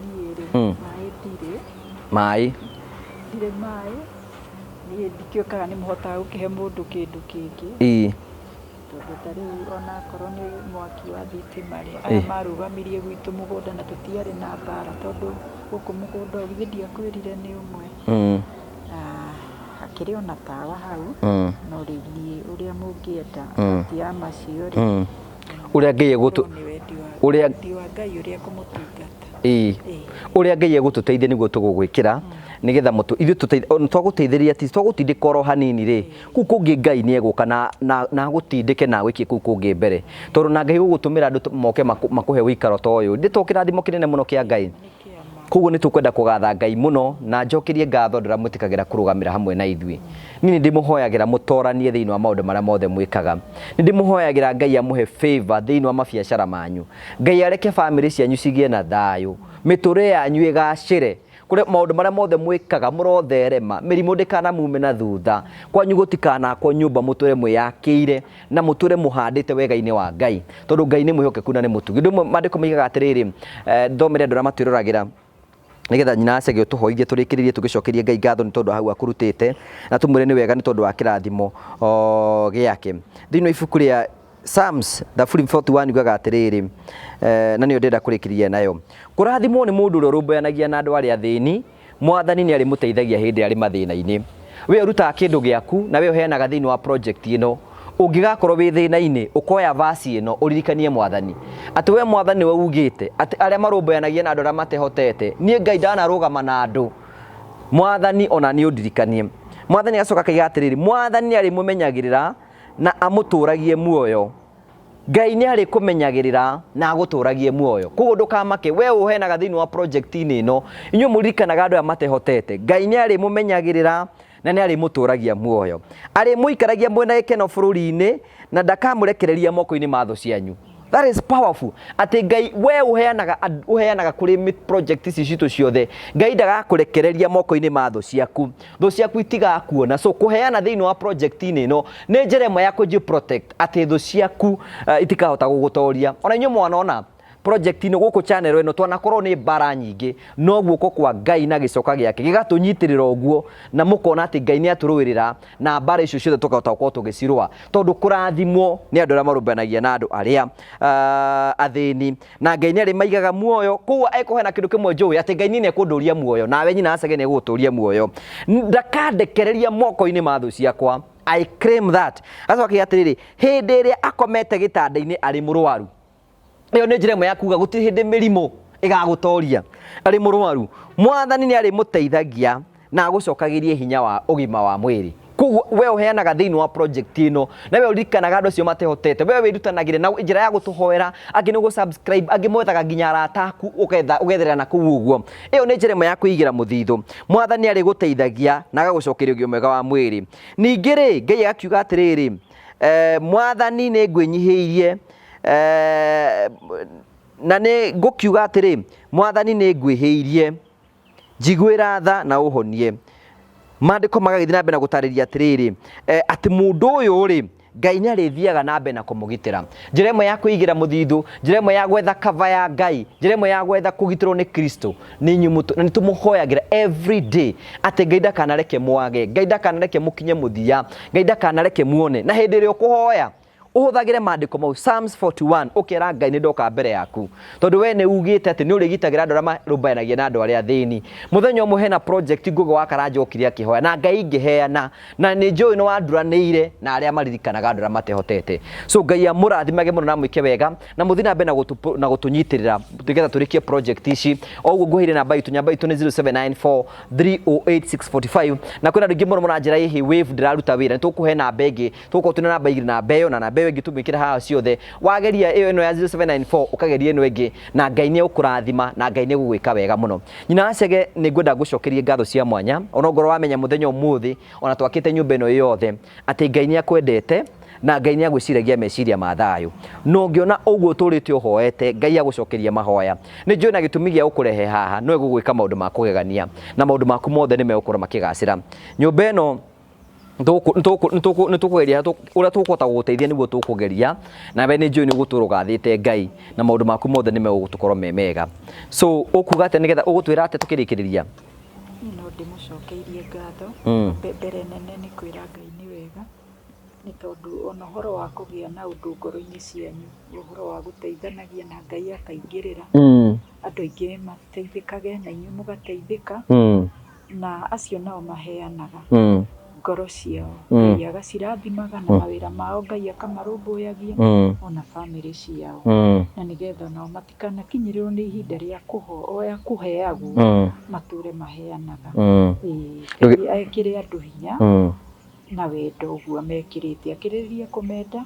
Niĩ rĩ, maĩ ndirĩ. Maĩ? Ndirĩ maĩ. Niĩ ndikĩũĩ kana nĩ mũhotaga gũkĩhe mũndũ kĩndũ kĩngĩ. Tondũ ta rĩu ona akorwo nĩ mwaki wa thitima rĩ, aya marũgamirie gwitũ mũgũnda na tũtiarĩ na mbara, tondũ gũkũ mũgũnda githĩ ndiakwĩrire nĩ ũmwe. Na Hakĩrĩ ona tawa hau. No rĩu niĩ ũrĩa mũngĩenda ti ya macio rĩ. Ũrĩa Ngai egũtũ Korwo nĩ wendi wa ũrĩa wendi wa Ngai ũrĩa kũmũtungata. Ĩĩ. Ũrĩa Ngai egũtũteithia nĩguo tũgũgwĩkĩra nĩgetha mũtũ ithuĩ tũteithie twagũteithĩrĩria ti twagũtindĩka oro hanini rĩ kũu kũngĩ Ngai nĩ egũka na na na agũtindĩke na agwĩkie kũu kũngĩ mbere tondũ na Ngai gũgũtũmĩra andũ moke makũhe ũikaro ta ũyũ ndĩ to kĩrathimo kĩnene mũno kĩa Ngai. Koguo nĩ tũkwenda kũgatha Ngai mũno na njokerie ngatho andũ arĩa mwĩtĩkagĩra kũrũgamĩra hamwe na ithuĩ. Niĩ nĩ ndĩmũhoyagĩra mũtoranie thĩinĩ wa maũndũ marĩa mothe mwĩkaga. Nĩ ndĩmũhoyagĩra Ngai amũhe favor thĩinĩ wa mabiacara manyu. Ngai areke famĩlĩ cianyu cigĩe na thayũ, mĩtũrĩre yanyu ĩgacĩre, kũrĩa maũndũ marĩa mothe mwĩkaga mũrotherema, mĩrimũ ndĩkanamume na thutha, kwanyu gũtikanakwo nyũmba mũtũre mwĩyakĩire na mũtũre mũhandĩte wega-inĩ wa Ngai, tondũ Ngai nĩ mwĩhokeku na nĩ mũtugi. Ũndũ ũmwe maandĩko moigaga atĩrĩrĩ, thomere andũ arĩa matwĩroragĩra nĩgetha nyina Acege ũtũhoithie tũrĩkĩrĩrie tũgĩcokerie Ngai ngatho nĩ tondũ wa hau akũrutĩte na tũmwĩre nĩ wega nĩ tondũ wa kĩrathimo gĩake. Thĩinĩ wa ibuku rĩa Psalms thaburi 41 yugaga atĩrĩrĩ, na nĩyo ndĩrenda kũrĩkĩrĩria nayo, kũrathimwo nĩ mũndũ ũrĩa ũrũmbũyanagia na andũ arĩa athĩni, Mwathani nĩ arĩmũteithagia hĩndĩ ĩrĩa arĩ mathĩna-inĩ. We ũrutaga kĩndũ gĩaku na we ũheanaga thĩinĩ wa project ĩno, ũngĩgakorwo wĩ thĩna-inĩ, ũkoya verse ĩno ũririkanie Mwathani. Atĩ we Mwathani nĩwe ugĩte atĩ arĩa marũmbũyanagia na andũ arĩa matehotete, niĩ Ngai ndanarũgama na andũ, Mwathani ona niĩ ũndirikanie. Mwathani agacoka akaiga atĩrĩrĩ, Mwathani nĩ arĩmũmenyagĩrĩra na amũtũragie muoyo. Ngai nĩ arĩkũmenyagĩrĩra na agũtũragie muoyo. Koguo ndũkamake, we ũheanaga thĩinĩ wa project-inĩ ĩno, inyuĩ mũririkanaga andũ aya matehotete, Ngai nĩ arĩmũmenyagĩrĩra na nĩ arĩmũtũragia muoyo. Arĩmũikaragia mwĩna gĩkeno bũrũri-inĩ na ndakamũrekereria moko-inĩ ma thũ cianyu. That is powerful. Atĩ Ngai we ũheanaga ũheanaga kũrĩ project ici citũ ciothe, Ngai ndagakũrekereria moko-inĩ ma thũ ciaku. Thũ ciaku itigakuona. So kũheana thĩinĩ wa project-inĩ ĩno nĩ njĩra ĩmwe ya kũji protect atĩ thũ ciaku itikahota gũgũtoria. Ona inyuĩ mwanona project ĩno gũkũ channel ĩno twanakorwo nĩ mbara nyingĩ, no guoko kwa Ngai na gĩcoka gĩake gĩgatũnyitĩrĩra ũguo na mũkona atĩ Ngai nĩ atũrũĩrĩra na mbara icio ciothe tũkahota gũkorwo tũgĩcirũa, tondũ kũrathimwo nĩ andũ arĩa marũmbũyanagia na andũ arĩa athĩni, na Ngai nĩ arĩmaigaga muoyo. Koguo ekũheana kĩndũ kĩmwe njũĩ atĩ Ngai niĩ nĩ ekũndũria muoyo, nawe nyina Acege nĩ egũgũtũria muoyo, ndakandekereria moko-inĩ ma thũ ciakwa. I claim that. Acoka akiuga atĩrĩrĩ, hĩndĩ ĩrĩa akomete gĩtanda-inĩ arĩ mũrwaru, ĩyo nĩ njĩra ĩmwe ya kuga gũtirĩ hĩndĩ mĩrimũ ĩgagũtoria. Arĩ mũrwaru, Mwathani nĩ arĩmũteithagia na agũcokagĩrie hinya wa ũgima wa mwĩrĩ. Koguo we ũheanaga thĩinĩ wa project ĩno, na we ũririkanaga andũ acio matehotete, we wĩrutanagĩria na njĩra ya gũtũhoera, angĩ nĩ gũ subscribe, angĩ mwethaga nginya arata aku ũgetha ũgetherera na kũu ũguo. Ĩyo nĩ njĩra ĩmwe ya kwĩigĩra mũthithũ. Mwathani arĩgũteithagia na agagũcokeria ũgima mwega wa mwĩrĩ. Ningĩ rĩ, Ngai agakiuga atĩrĩrĩ, Mwathani nĩ ngwĩnyihĩirie, na nĩ ngũkiuga atĩrĩ, Mwathani nĩ ngwĩhĩirie, njiguĩra tha na ũhonie. Maandĩko magagĩthiĩ na mbere na gũtarĩria atĩrĩrĩ, atĩ mũndũ ũyũ rĩ, Ngai nĩ arĩthiaga na mbere na kũmũgitĩra. Njĩra ĩmwe ya kwĩigĩra mũthithũ, njĩra ĩmwe ya gwetha cover ya Ngai, njĩra ĩmwe ya gwetha kũgitĩrwo nĩ Kristo, nĩ inyuĩ mũtũ, na nĩ tũmũhoyagĩra every day atĩ Ngai ndakanareke mwage, Ngai ndakanareke mũkinye mũthia, Ngai ndakanareke muone. Na hĩndĩ ĩrĩa ũkũhoya, ũhũthagĩre maandĩko mau Psalms 41 ũkera Ngai nĩ ndoka mbere yaku, tondũ we nĩ ugĩte atĩ nĩ ũrĩgitagĩra andũ arĩa marũmbũyanagia na andũ arĩa athĩni. Mũthenya ũmwe hena project Ngũgĩ wa Karanja okire akĩhoya na Ngai ngĩheana, na nĩ njũĩ nĩ wanduranĩire na arĩa maririkanaga andũ arĩa matehotete. So Ngai amũrathimage mũno na amwĩke wega, na mũthiĩ na mbere na gũtũnyitĩrĩra nĩgetha tũrĩkie project ici. O ũguo ngũheire namba itũ, namba itũ nĩ 0794 308 645, na kwĩna andũ aingĩ mũno mũranjĩra ĩhĩ wave ndĩraruta wĩra, nĩ tũkũhe namba ĩngĩ, tũgũkorwo twĩna namba igĩrĩ, namba ĩyo na namba ĩyo ĩngĩ tũmĩkĩre haha ciothe. Wageria ĩyo ĩno ya 0794 ũkageria ĩno ĩngĩ, na Ngai nĩ egũkũrathima na Ngai nĩ egũgwĩka wega mũno. Nyina wa Chege, nĩ ngwenda ngũcokerie ngatho cia mwanya, ona ongorwo wamenya mũthenya ũmũthĩ ona twakĩte nyũmba ĩno yothe atĩ Ngai nĩ akwendete na Ngai nĩ agwĩciragia meciria ma thayũ, na ũngĩona ũguo ũtũrĩte ũhoete Ngai agũcokeria mahoya. Nĩ njũĩ na gĩtũmi gĩa gũkũrehe haha no egũgwĩka maũndũ ma kũgegania na maũndũ maku mothe nĩ megũkorwo makĩgacĩra. Nyũmba ĩno nĩ tũkũgeria ũrĩa tũkũhota gũgũteithia nĩguo tũkũgeria, nawe nĩ njũĩ nĩ ũgũtũra ũgathĩte Ngai na maũndũ maku mothe nĩ megũkorwo me mega. So ũkuga atĩa nĩgetha ũgũtwĩra atĩa tũkĩrĩkĩrĩria? Niĩ no ndĩmũcokeirie ngatho, mbere nene nĩ kwĩra Ngai nĩ wega, nĩ tondũ ona ũhoro wa kũgĩa na ũndũ ngoro-inĩ cianyu, ũhoro wa gũteithanagia na Ngai akaingĩrĩra, andũ aingĩ mateithĩkage na inyuĩ mũgateithĩka, na acio nao maheanaga. Ngoro ciao Ngai agacirathimaga na mawĩra mao Ngai akamarũmbũyagia ona bamĩrĩ ciao na nĩgetha onao matikanakinyĩrĩrwo nĩ ihinda rĩa kũhoya kũheagwo matũre maheanaga. Ĩĩ, Ngai ekĩre andũ hinya na wendo ũguo amekĩrĩte, akĩrĩrĩrie kũmenda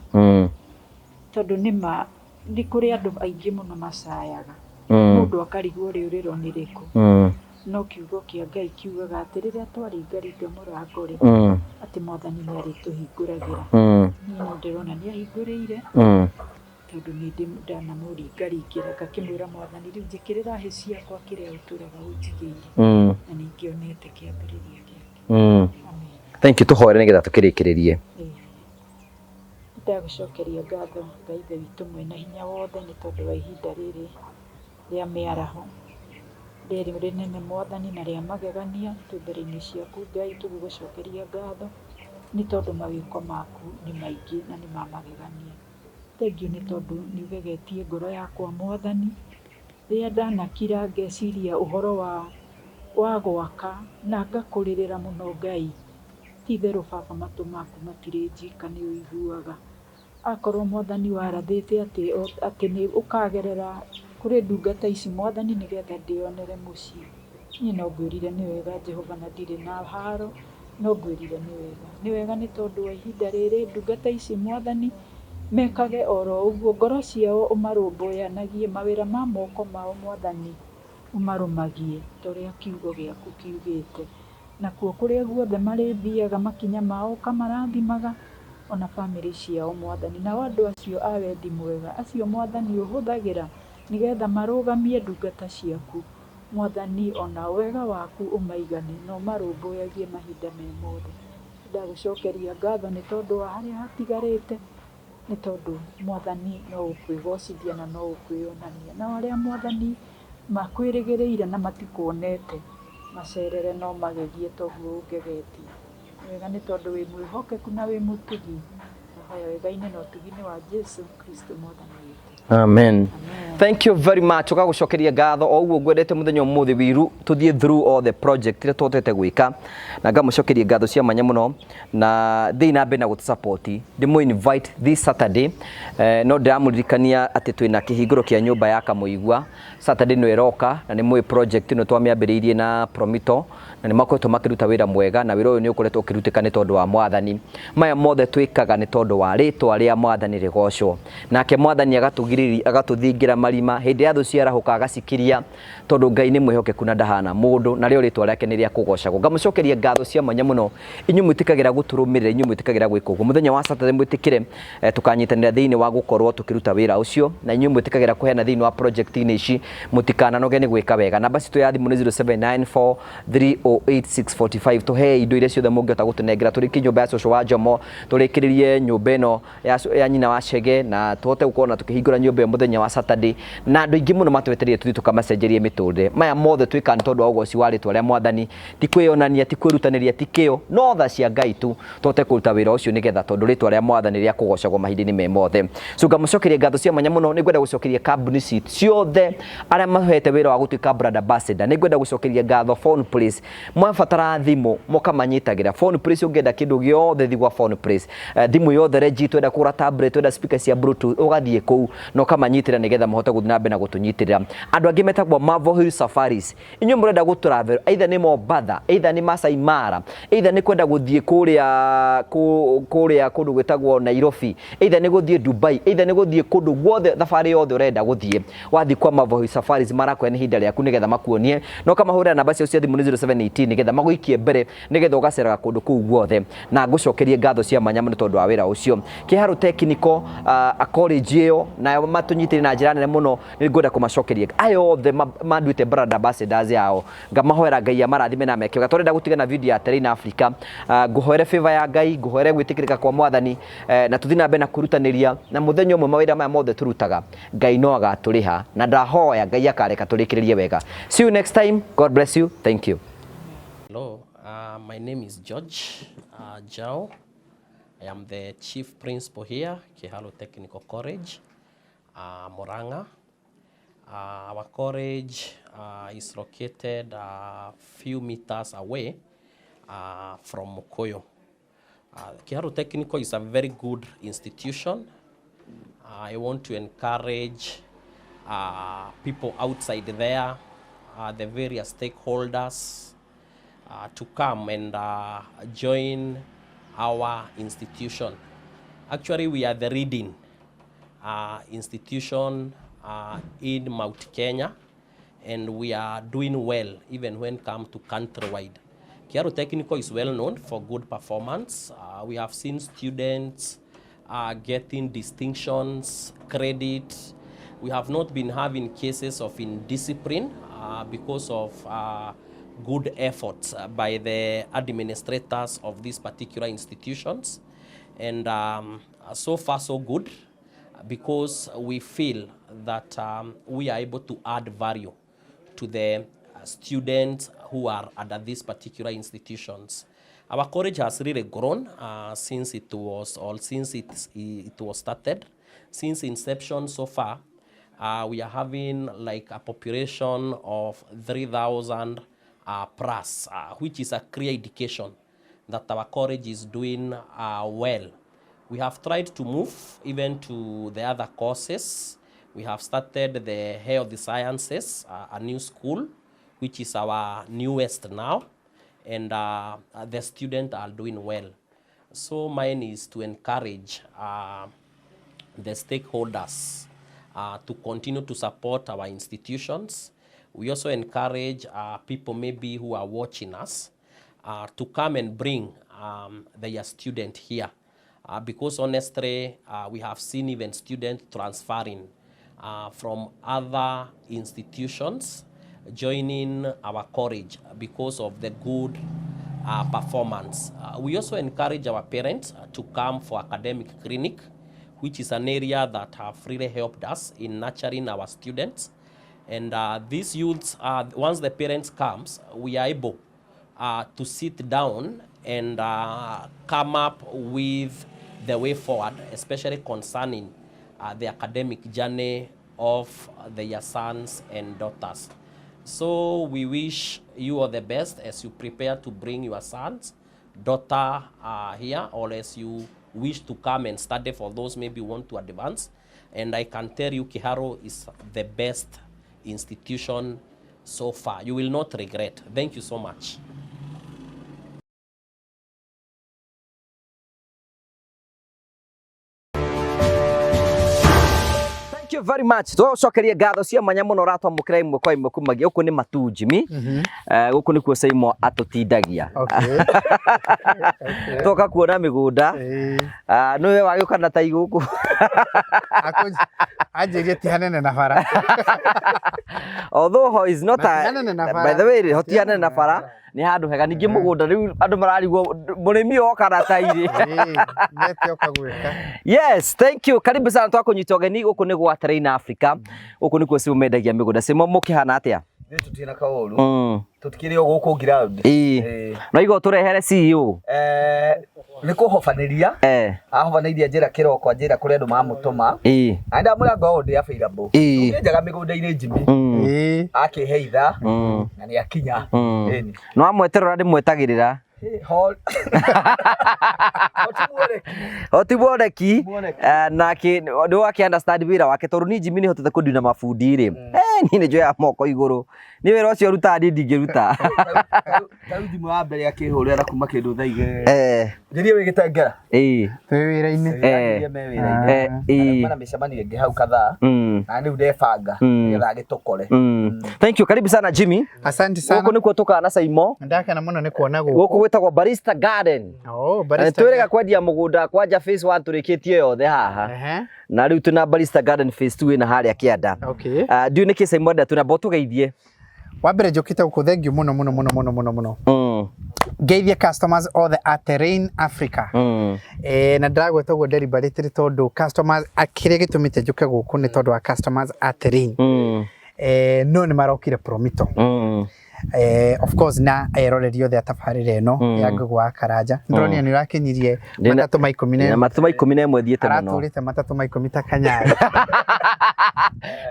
tondũ nĩma nĩ kũrĩ andũ aingĩ mũno macayaga mũndũ akarigwo rĩũrĩro nĩ rĩkũ no kiugo kĩa Ngai kiugaga atĩ rĩrĩa twaringaringa mũrango rĩ atĩ Mwathani nĩ arĩtũhingũragĩra. Niĩ no ndĩrona nĩ ahingũrĩire tondũ nĩ ndanamũringaringĩra ngakĩmwĩra Mwathani rĩu njĩkĩrĩra hĩ ciakwa kĩrĩa ũtũraga ũnjigĩire na nĩ ngĩonete kĩambĩrĩria gĩake. Amen. Thank you, tũhoere nĩgetha tũkĩrĩkĩrĩrie. Ndagũcokeria ngatho Ngai Ithe witũ mwene hinya wothe nĩ tondũ wa ihinda rĩrĩ rĩa mĩaraho rĩrĩ rĩnene Mwathani na rĩa magegania twĩ mbere-inĩ ciaku Ngai tũgĩgũcokeria ngatho nĩ tondũ mawĩko maku nĩ maingĩ na nĩ ma magegania. Thengiũ nĩ tondũ nĩ ũgegetie ngoro yakwa Mwathani rĩrĩa ndanakira ngeciria ũhoro wa gwaka na ngakũrĩrĩra mũno Ngai ti itherũ baba matũ maku matirĩ njika nĩ ũiguaga. Akorwo Mwathani warathĩte atĩ nĩ ũkagerera kũrĩ ndungata ici Mwathani nĩgetha ndĩonere mũciĩ. Niĩ no ngwĩrire nĩ wega Jehova na ndirĩ na haro no ngwĩrire nĩ wega. Nĩ wega nĩ tondũ wa ihinda rĩrĩ ndungata ici Mwathani mekage oro ũguo ngoro ciao ũmarũmbũyanagie mawĩra ma moko mao Mwathani ũmarũmagie ta ũrĩa kiugo gĩaku kiugĩte. Nakuo kũrĩa guothe marĩthiaga makinya mao ũkamarathimaga ona bamĩrĩ ciao Mwathani. Nao andũ acio a wendi mwega acio Mwathani ũhũthagĩra nĩgetha marũgamie ndungata ciaku Mwathani ona wega waku ũmaigane na ũmarũmbũyagie mahinda me mothe. Ndagũcokeria ngatho nĩ tondũ wa harĩa hatigarĩte nĩ tondũ Mwathani no ũkwĩgocithia na no ũkwĩonania. Nao arĩa Mwathani makwĩrĩgĩrĩire na matikuonete macerere no magegie toguo ũngegetie. Nĩ wega nĩ tondũ wĩ mwĩhokeku na wĩ mũtugi. Ndahoya wega-inĩ na ũtugi-inĩ wa Jesu Kristo Mwathani witũ. Amen. Thank you very much. Ũgagũcokeria ngatho o ũguo ngwendete mũthenya ũmũthĩ wiru tũthiĩ through all the project iria tũhotete gwĩka na ngamũcokeria ngatho cia mwanya mũno na thiĩ na mbere na gũtũ support ndĩmũ invite this Saturday no ndĩramũririkania atĩ twĩna kĩhingũro kĩa nyũmba ya Kamũigua Saturday no ĩroka na nĩ mũĩ project ĩno twamĩambĩrĩirie na Promito na nĩ makoretwo makĩruta wĩra mwega na wĩra ũyũ nĩ ũkoretwo ũkĩrutĩka nĩ tondũ wa Mwathani. Maya mothe twĩkaga nĩ tondũ wa rĩtwa rĩa Mwathani rĩgocwo. Nake Mwathani agatũgirĩrĩria agatũthingĩra marima hĩndĩ ya thũ ciarahũka agacikiria tondũ Ngai nĩ mwĩhokeku na ndahana mũndũ narĩo rĩtwa rĩake nĩ rĩa kũgocagwo. Ngamũcokeria ngatho cia mwanya mũno inyuĩ mwĩtĩkagĩra gũtũrũmĩrĩra inyuĩ mwĩtĩkagĩra gwĩka ũguo. Mũthenya wa Saturday mwĩtĩkĩre tũkanyitanĩra thĩinĩ wa gũkorwo tũkĩruta wĩra ũcio na inyuĩ mwĩtĩkagĩra kũheana thĩinĩ wa project-inĩ ici mũtikananoge nĩ gwĩka wega. Namba citũ ya thimũ nĩ 0794308645 tũhei indo iria ciothe mũngĩhota gũtũnengera tũrĩkie nyũmba ya cũcũ wa Njomo tũrĩkĩrĩrie nyũmba ĩno ya nyina wa Chege na tũhote gũkorwo na tũkĩhingũra nyũmba ĩyo mũthenya wa Saturday na andũ aingĩ mũno matwetereire tũthiĩ tũkamacenjerie mĩtũrĩre. Maya mothe twĩkaga nĩ tondũ wa ũgoci wa rĩtwa rĩa Mwathani ti kwĩyonania ti kwĩrutanĩria ti kĩo no tha cia Ngai tu tũhote kũruta wĩra ũcio nĩgetha tondũ rĩtwa rĩa Mwathani rĩa kũgocagwo mahinda-inĩ me mothe. So ngamũcokeria ngatho cia mwanya mũno nĩ ngwenda gũcokeria kambuni ciothe arĩa mahete wĩra wa gũtuĩka brand ambassador nĩ ngwenda gũcokeria ngatho Phone Place mwabatara thimũ mũkamanyitagĩra Phone Place ũngĩenda kĩndũ gĩothe thiĩ gwa Phone Place thimũ yothe legit wenda kũgũra tablet wenda speaker cia bluetooth ũgathiĩ kũu na ũkamanyitĩra nĩgetha mũhote gũthiĩ na mbere na gũtũnyitĩrĩra. Andũ angĩ metagwo Marvel Hill Safaris inyuĩ mũrenda gũ travel either nĩ Mombatha either nĩ Masai Mara either nĩ kwenda gũthiĩ kũrĩa kũrĩa kũndũ gwĩtagwo Nairobi either nĩ gũthiĩ Dubai either nĩ gũthiĩ kũndũ guothe thabarĩ yothe ũrenda gũthiĩ wathiĩ kwa Marvel Hill Safaris marakũhe nĩ ihinda rĩaku nĩgetha makuonie na ũkamahũrĩra namba ciao cia thimũ nĩ 0718 nĩgetha magũikie mbere nĩgetha ũgaceraga kũndũ kũu guothe na ngũcokerie ngatho cia mwanya mũno tondũ wa wĩra ũcio. Kĩharũ Technical College ĩyo nayo matũnyitĩrĩire na njĩra nene mũno nĩ ngwenda kũmacokeria aya othe manduĩte brand ambassadors yao ngamahoera Ngai amarathime na meke wega. Tũrenda gũtiga na video ya Terrain Africa ngũhoere favor ya Ngai ngũhoere gwĩtĩkĩrĩka kwa Mwathani na tũthiĩ na mbere na kwĩrutanĩria na mũthenya ũmwe mawĩra maya mothe tũrutaga Ngai no agatũrĩha na ndahoya Ngai akareka tũrĩkĩrĩrie wega. See you next time. God bless you. Thank you. Hello, my name is George Jao. I am the chief principal here, Kiharu Technical College, Murang'a. Our college is located a few meters away from Mukuyu. Kiharu Technical is a very good institution. I want to encourage people outside there, the various stakeholders, to come and join our institution. Actually, we are the leading institution in Mount Kenya, and we are doing well even when come to countrywide. Kiharu Technical is well known for good performance. We have seen students getting distinctions, credit. We have not been having cases of indiscipline because of good efforts by the administrators of these particular institutions. And so far so good, because we feel that we are able to add value to the students who are at these particular institutions. Our college has really grown since it was or since it, it was started. Since inception so far, we are having like a population of 3,000 plus, which is a clear indication that our college is doing well. We have tried to move even to the other courses. We have started the health sciences, a new school, which is our newest now, and the students are doing well. So mine is to encourage the stakeholders to continue to support our institutions. We also encourage people maybe who are watching us to come and bring their student here. Because honestly, we have seen even students transferring from other institutions joining our college because of the good performance. We also encourage our parents to come for academic clinic, which is an area that have really helped us in nurturing our students. And these youths, once the parents comes, we are able to sit down and come up with the way forward, especially concerning the academic journey of their sons and daughters. So we wish you all the best as you prepare to bring your sons, daughter here, or as you wish to come and study for those maybe want to advance. And I can tell you, Kiharu is the best institution so far. You will not regret. Thank you so much. Thank you very much. Twacokeria ngatho cia mwanya muno uratwamukira imwe kwa imwe kumagia guku ni Matu Jimmy. Guku nikuo Saimo atutindagia. Toka kuona migunda. Niwe wagiuka na tai guku. Anjĩrie ti hanene na bara. Although is not a, by the way, hoti hanene na bara ni handu hega ningĩ mũgũnda rĩu andũ mararigwo mũrĩmi oka na tairĩ. Nete oka gwĩka. Yes, thank you. Karibu sana twakunyita ũgeni gũkũ nĩ gwa Terrain Africa. Gũkũ nĩkuo Simo mendagia mĩgũnda. Simo mũkĩhana atĩa? Ithuĩ tũtirĩ na kaũru. Tũtikĩrĩ o gũkũ ground. Ĩĩ. No igo tũrehere CEO. Nĩ kũhobanĩria. Ahobanĩirie njĩra kĩroko anjĩra kũrĩ andũ mamũtũma. Na ndamwĩra ngorwo ndĩ available. Tũkĩenjaga mĩgũnda-inĩ Jimmy. Akĩhe ithaa na nĩ akinya. Ĩni. No amweterera ndĩmwetagĩrĩra. Hoti mwoneki nake nĩ wake understand wĩra wake tondũ niĩ Jimmy nĩ hotete kũndina mabundi rĩ. Niĩ nĩ njoyaga moko igũrũ. Nĩ wĩra ũcio rutaga niĩ ndingĩruta. Tarĩu thimũ ya mbere akĩhũrĩra na kuma kĩndũ thaa igĩrĩ. Njĩrie wĩ Gĩtengera. Ĩĩ. Twĩ wĩra-inĩ. Njĩrie me wĩra-inĩ. Na mĩcemanio ĩngĩ hau kadhaa. Na rĩu ndebanga nĩgetha agĩtũkore. Thank you. Karibu sana Jimmy. Asante sana. Gũkũ nĩkuo tũkaga na Saimo. Ndakena mũno nĩ kuona gũkũ. Gũkũ gwĩtagwo Barista Garden. Oh, Barista. Twĩrĩga kwendia mũgũnda kwanja phase 1 tũrĩkĩtie yothe haha. Na rĩu twĩna Barista Garden phase 2 ĩna harĩa kĩanda. Okay. Ndiũĩ nĩkĩ Saimo enda twĩna mbo tũgeithie. Wa mbere njũkĩte gũkũ thank you mũno mũno mũno mũno mũno mũno. Ngeithie customers othe a Terrain Africa. Na ndĩragweta ũguo deliberately tondũ customers kĩrĩa gĩtũmĩte njũke gũkũ nĩ tondũ wa customers a Terrain. No nĩ marokire Promito. Of course na eroreri othe a tabarĩra ĩno ya Ngũgũ wa Karanja. Ndĩronire nĩ ũrakinyirie matatũ ma ikũmi na ĩmwe. Matatũ ma 11 thiĩte mũno. Aratũrĩte matatũ ma 10 ta Kanyari.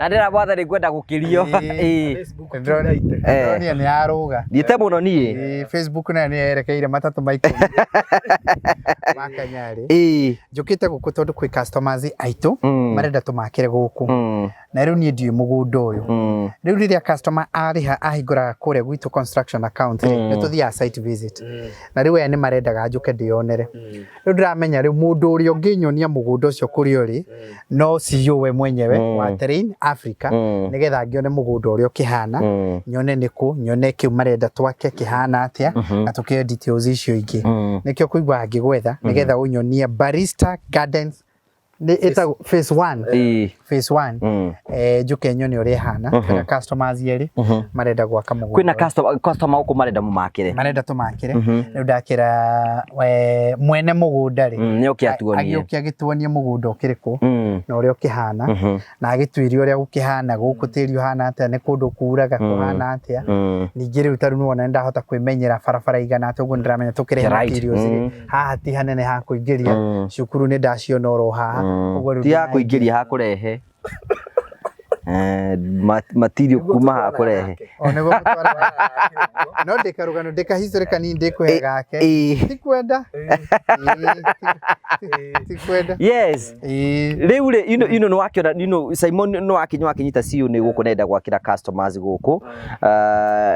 Na ndĩra mwathani ngwenda gũkĩrio. Ĩĩ. Facebook Ndĩronire nĩ yarũga. Thiĩte mũno niĩ. Ĩĩ, Facebook nayo nĩ yerekeire matatũ ma 10 ma Kanyarĩ. Njũkĩte gũkũ tondũ kwĩ customers aitũ marenda tũmakĩre gũkũ. Na rĩu niĩ ndiũĩ mũgũnda ũyũ. Rĩu rĩrĩa customer arĩha ahingũra kũrĩa gwitũ construction account rĩ, nĩ tũthiaga site visit. Na rĩu aya nĩ marendaga njũke ndĩyonere. Rĩu ndĩramenya rĩu mũndũ ũrĩa ũngĩnyonia mũgũnda ũcio kũrĩa ũrĩ no CEO we mwenyewe wa Terrain Africa, nĩgetha ngĩone mũgũnda ũrĩa ũkĩhana, nyone nĩkũ, nyone kĩu marenda twake kĩhana atĩa, na tũkĩoe details icio ingĩ. Nĩkĩo kũigua ngĩgwetha nĩgetha ũnyonie Barista Gardens nĩ ĩtagwo phase 1. Phase 1. Njũke nyone ũrĩa ĩhana. Kwĩna customers erĩ marenda gwaka mũgũnda. Kwĩna customer gũkũ marenda mũmakĩre. Marenda tũmakĩre. Rĩu ndakĩra mwene mũgũnda rĩ, nĩ oke atuonie. Agĩũke agĩtuonie mũgũnda ũkĩrĩ kũ na ũrĩa ũkĩhana, na agĩtuĩrie ũrĩa gũkĩhana gũkũ, tĩri ũhana atĩa, nĩ kũndũ kuraga kũhana atĩa. Ningĩ rĩu tarĩu nĩwona nĩndahota kwĩmenyera barabara igana atĩa, ũguo nĩndĩramenya tũkĩrehe materials rĩ, haha ti hanene ha kũingĩria, cukuru nĩ ndaciona oro haha, ũguo rĩu Ti ha kũingĩria, ha kũrehe. Material kuma ha kũrehe. O nĩguo mũtwaraga. No ndĩkarũgano ndĩka history kanini ndĩkũhe gake. Ti kwenda. Ti kwenda. Yes. Rĩu rĩ, ino nĩ wakĩona, Simon nĩ wakinya wakinyita CEO nĩ gũkũ nenda gwakĩra customers gũkũ.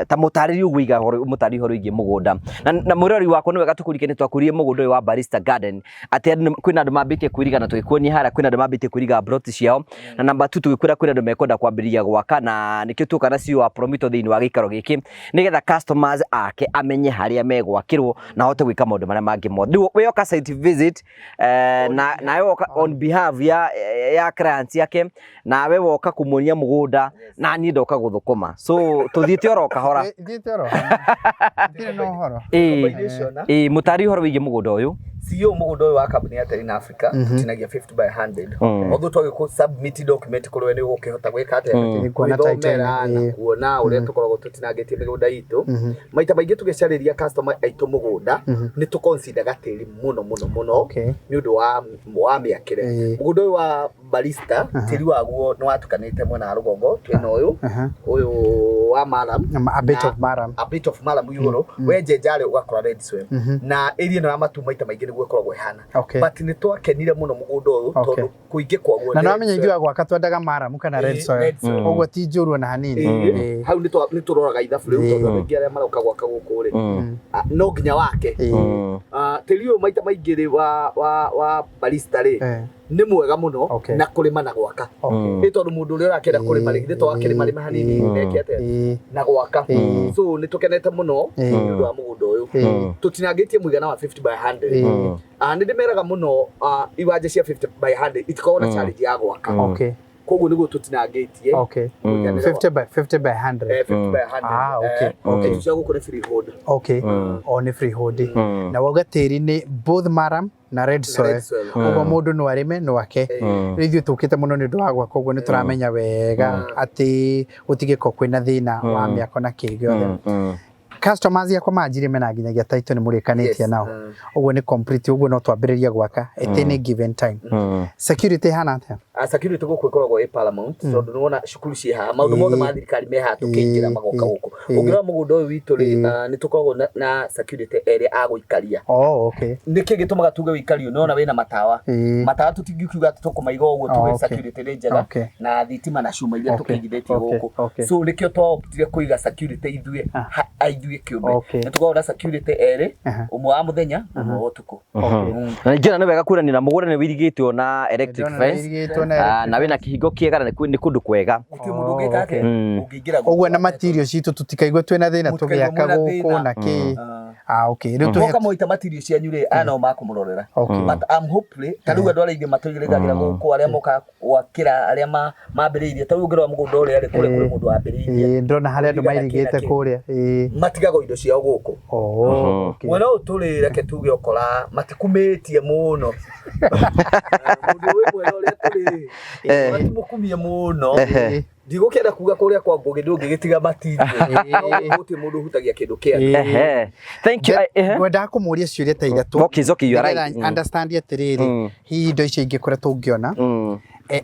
Ta mũtarĩrie ũguo iga ũhoro, mũtarĩrie ũhoro wĩgiĩ mũgũnda. Na mwĩroreri wakwa nĩ wega tũkũririkanie twakũririe mũgũnda ũyũ wa Barista Garden. Atĩ andũ kwĩna andũ mambĩtie kwĩriga na tũgĩkuonia harĩa kwĩna andũ mambĩtie kwĩriga plot ciao. Na namba 2 tũgĩkwĩra kwĩna andũ mekwenda kwambĩrĩria gwaka, na nĩkĩo tuoka na CEO wa Promito thĩinĩ wa gĩikaro gĩkĩ nĩgetha customers ake amenye harĩa megwakĩrwo na ahote gwĩka maũndũ marĩa mangĩ mothe. Rĩu we oka site visit, na we woka on behalf ya clients yake, na we woka kũmuonia mũgũnda, na niĩ ndoka gũthũkũma. So tũthiĩte oro kahora. Thiĩte oro. Ndirĩ na ũhoro. Mũtarĩrie ũhoro wĩgiĩ mũgũnda ũyũ. CEO mũgũnda ũyũ wa kambuni ya Terrain Africa tũtinagia 50 by 100. Although twagĩkũ submit document kũrĩ we nĩ ũgũkĩhota gwĩka atĩa? Kuona title Gwĩthomera na kuona ũrĩa tũkoragwo tũtinangĩtie mĩgũnda itũ. Maita maingĩ tũgĩcarĩria customer aitũ mũgũnda nĩ tũconsideraga tĩri mũno mũno mũno nĩ ũndũ wa mĩakĩre. Mũgũnda ũyũ wa Barista tĩri waguo nĩ watukanĩte mwena wa rũgongo, twĩna ũyũ ũyũ wa murram, A bit of murram. A bit of murram igũrũ, wenjenja rĩ ũgakora red soil. Na area ĩno ya matu maita maingĩ nĩguo ĩkoragwo ĩhana. But nĩ twakenire mũno mũgũnda ũyũ tondũ kũingĩ kwaguo Na nĩ no amenye red ithuĩ a gwaka twendaga murram kana red soil. Red soil. Ũguo ti njũru ona hanini. Hau nĩ tũroraga ithabu rĩu tondũ andũ aingĩ arĩa maroka gwaka gũkũ rĩ, no nginya wake. Tĩri ũyũ maita maingĩ rĩ wa Barista rĩ, nĩ mwega mũno na kũrĩma na gwaka. Nĩ tondũ mũndũ ũrĩa ũrakĩenda kũrĩma rĩ, githĩ to akĩrĩma rĩma hanini neke atĩa? Na gwaka. So nĩ tũkenete mũno nĩ ũndũ wa mũgũnda ũyũ. Tũtinangĩtie mũigana wa 50 by 100. Nĩ ndĩmeraga mũno, iwanja cia 50 by 100 itikoragwo na challenge ya gwaka. Koguo nĩguo tũtinangĩtie. 50 by 50 by 100. 50 by 100. Icio cia gũkũ nĩ freehold. O nĩ freehold. Na wauga tĩri nĩ both murram na red soil. Red soil. Ũguo mũndũ no arĩme no ake. Rĩu ithuĩ tũkĩte mũno nĩ ũndũ wa gwaka, ũguo nĩ tũramenya wega atĩ gũtigĩkorwo kwĩna thĩna wa mĩako na kĩ gĩothe. Customers yakwa manjirie mena nginyagia title nĩ mũrĩkanĩtie nao. Ũguo nĩ complete, ũguo no twambĩrĩrie gwaka at any given time. Security ĩhana atĩa? Security gũkũ ĩkoragwo ĩ paramount tondũ nĩ wona cukuru ciĩ haha, maũndũ mothe ma thirikari me haha tũkĩingĩra magoka gũkũ. Ũngĩrora mũgũnda ũyũ witũ rĩ, nĩ tũkoragwo na security ĩrĩa a gũikaria. Oh, okay. Nĩkĩ gĩtũmaga tuge wĩikario? Nĩ wona wĩna matawa. Matawa tũtingiuga atĩ tũkũmaiga ũguo tuge security nĩ njega na thitima na cuma iria tũkĩigithĩtie gũkũ. So nĩkĩo twaoptire kũiga security ithuĩ, ithuĩ kĩũmbe. Nĩ tũkoragwo na security erĩ, ũmwe wa mũthenya na ũmwe wa ũtukũ. Na ningĩ nĩ wega kuonania mũgũnda nĩ wĩirigĩtwo na electric Ndĩrona fence. wĩirigĩtwo na electric Na wĩna kĩhingo kĩega na nĩ kũndũ kwega. Gũtirĩ mũndũ ũngĩka atĩa? Ũngĩingĩra gũkũ. Ũguo na material citũ tũtikaigwe twĩna thĩna Mũtikaigwe tũgĩaka mwĩna gũkũ thĩna. na kĩ. Okay. Rĩu tũhe Mwoka mwaita material cianyu rĩ, aya nao makũmũrorera. But I'm hopefully, ta rĩu andũ arĩa aingĩ matũigĩrĩragĩra gũkũ, arĩa mokaga gwakĩra, arĩa mambĩrĩirie, ta rĩu ũngĩrora mũgũnda ũrĩa rĩ, kũrĩa kũrĩ mũndũ wambĩrĩirie. Ndĩrona harĩa andũ Kũringana kĩ na mairigĩte kĩ. kũrĩa. Matigagwo indo ciao gũkũ. Oh, okay. Mwena ũyũ tũrĩ, reke tuge ũkora matikumĩtie mũno. Mũndũ wĩ mwena ũrĩa tũrĩ, matimũkumie mũno. Ndigũkĩenda kuga kũrĩa kwa Ngũgĩ ndũngĩgĩtiga matindĩ, no gũkũ gũtirĩ mũndũ ũhutagia kĩndũ kĩa andũ. Thank you. Ngwendaga kũmũria ciũria ta ithatũ. Okay, it's okay, you are right. Nĩgetha understand atĩrĩrĩ, hihi indo icio ingĩ kũrĩa tũngĩona.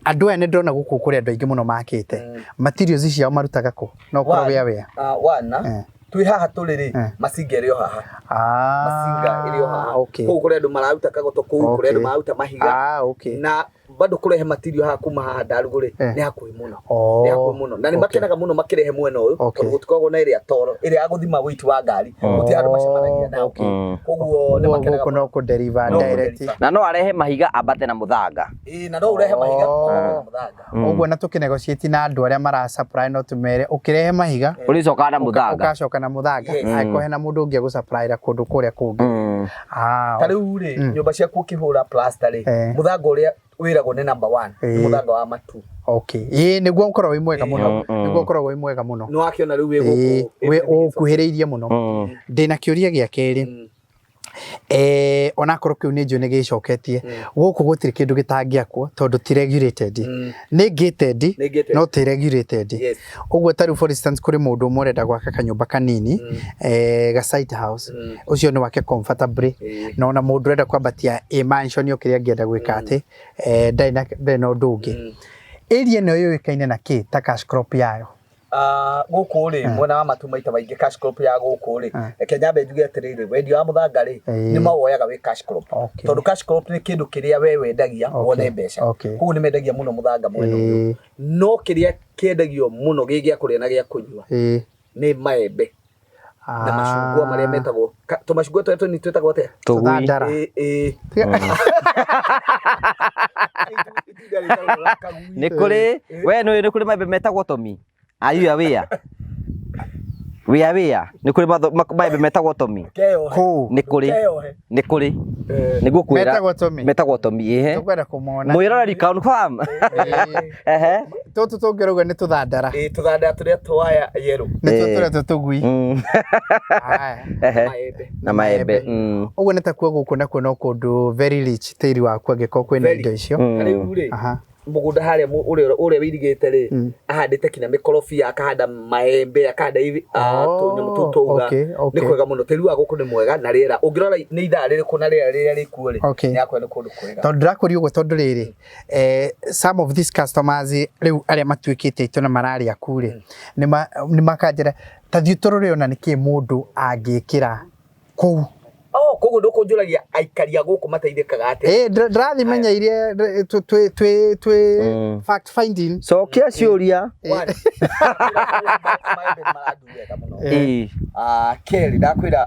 Andũ aya nĩ ndĩrona gũkũ kũrĩ andũ aingĩ mũno makĩte. Materials ciao marutaga kũ? No ũkorwo wĩ aware. Wana twĩ haha tũrĩ rĩ, macinga ĩrĩ o haha. Macinga ĩrĩ o haha. Kũu kũrĩ andũ mararuta kagoto, kũu kũrĩ andũ mararuta mahiga. Na bado kũrehe material haha kuma haha Ndarugũ rĩ, nĩ hakuhĩ mũno. Nĩ hakuhĩ mũno na nĩ makenaga mũno makĩrehe mwena ũyũ, tondũ gũtikoragwo na ĩrĩa toro ĩrĩa ya gũthima weight wa ngari, gũtirĩ andũ macemanagia nao. Koguo nĩ makenaga gũkũ no kũ deliver No direct. kũ-deliver. Na no arehe mahiga ambate na mũthanga. Ĩĩ, na no ũrehe mahiga ambate na mũthanga. Ũguo na tũkĩnegotiate na andũ arĩa mara supply no tũmere ũkĩrehe mahiga ũrĩcokaga na mũthanga. Ũgacoka na mũthanga. Angĩkorwo hena mũndũ ũngĩ egũ-supplyra kũndũ kũrĩa kũngĩ. Ta rĩu rĩ, nyũmba ciaku ũkĩhũra plaster rĩ, mũthanga ũrĩa wĩragwo nĩ number 1 nĩ mũthanga wa matu. Okay. Ĩĩ, nĩguo ũkoragwo wĩ mwega mũno. Nĩguo ũkoragwo wĩ mwega mũno. Nĩ wakĩona rĩu wĩ gũkũ. Wĩ ũkuhĩrĩirie mũno. Ndĩna kĩũria gĩa kerĩ. Onakorwo kĩu nĩ njũĩ nĩ gĩcoketie, gũkũ gũtirĩ kĩndũ gĩtangĩakwo tondũ ti regulated. Nĩ gated, no ti regulated. Ũguo ta rĩu for instance kũrĩ mũndũ ũmwe ũrenda gwaka kanyũmba kanini, ga site house, ũcio no wake comfortably. Na ona mũndũ ũrenda kwambatia ĩ mansion o kĩrĩa angĩenda gwĩka atĩ, ndarĩ na ũndũ ũngĩ. Area ĩno yũĩkaine na kĩ ta cash crop yayo? Gũkũ rĩ, mwena wa matu maita maingĩ cash crop ya gũkũ rĩ, reke nyambe njuge atĩrĩrĩ, wendia wa mũthanga rĩ, nĩ mawoyaga wĩ cash crop. Tondũ cash crop nĩ kĩndũ kĩrĩa we wendagia wone mbeca. Koguo nĩ mendagia mũno mũthanga mwena ũyũ. No kĩrĩa kĩendagio mũno gĩ gĩa kũrĩa na gĩa kũnyua nĩ maembe na macungwa marĩa metagwo tũmacungwa tũrĩa tũnini twĩtagwo atĩa? Tũthandara. Nĩ kũrĩ we nĩ nĩ kũrĩ maembe metagwo tomi. Are you aware? We are aware. Nĩ kũrĩ maembe metagwo tomi. Nĩ kũrĩ. Nĩ kũrĩ. Nĩ ngũkwĩra. Metagwo tomi. Metagwo tomi, ehe. Tũkwenda kũmona. Mwĩroreri confirm. Ehe. Tũtũ tũngĩrauga nĩ tũthandara. Ĩĩ, tũthandara tũrĩa twaya yerũ. Nĩtuo tũrĩa tũtũgui. Ehe. Na maembe. Ũguo nĩ takuo gũkũ nakuo no kũndũ very rich tĩri waku angĩkorwo kwĩna indo icio. Rĩu rĩ, mũgũnda harĩa ũrĩa wĩirigĩte rĩ, ahandĩte kinya mĩkorobia, akahanda maembe, akahanda tũnyamũ tũu tũuga. Nĩ kwega mũno, tĩri wa gũkũ nĩ mwega na rĩera. Ũngĩrora nĩ ithaa rĩrĩkũ na rĩera rĩrĩa rĩkuo rĩ, nĩ hakuhĩ nĩ kũndũ kwega. Tondũ ndĩrakũria ũguo tondũ rĩrĩ, some of these customers rĩu arĩa matuĩkĩte aitũ na mararĩa ku rĩ, nĩ makanjĩra ta thiĩ tũrore ona nĩkĩ mũndũ angĩkĩra kũu. Oh, koguo ndũkũnjũragia aikari a gũkũ mateithĩkaga atĩa? Ĩĩ, ndĩrathimenya iria twĩ fact finding. Cokia ciũria. Maembe nĩ marandu wega mũno. Kerĩ ndakwĩra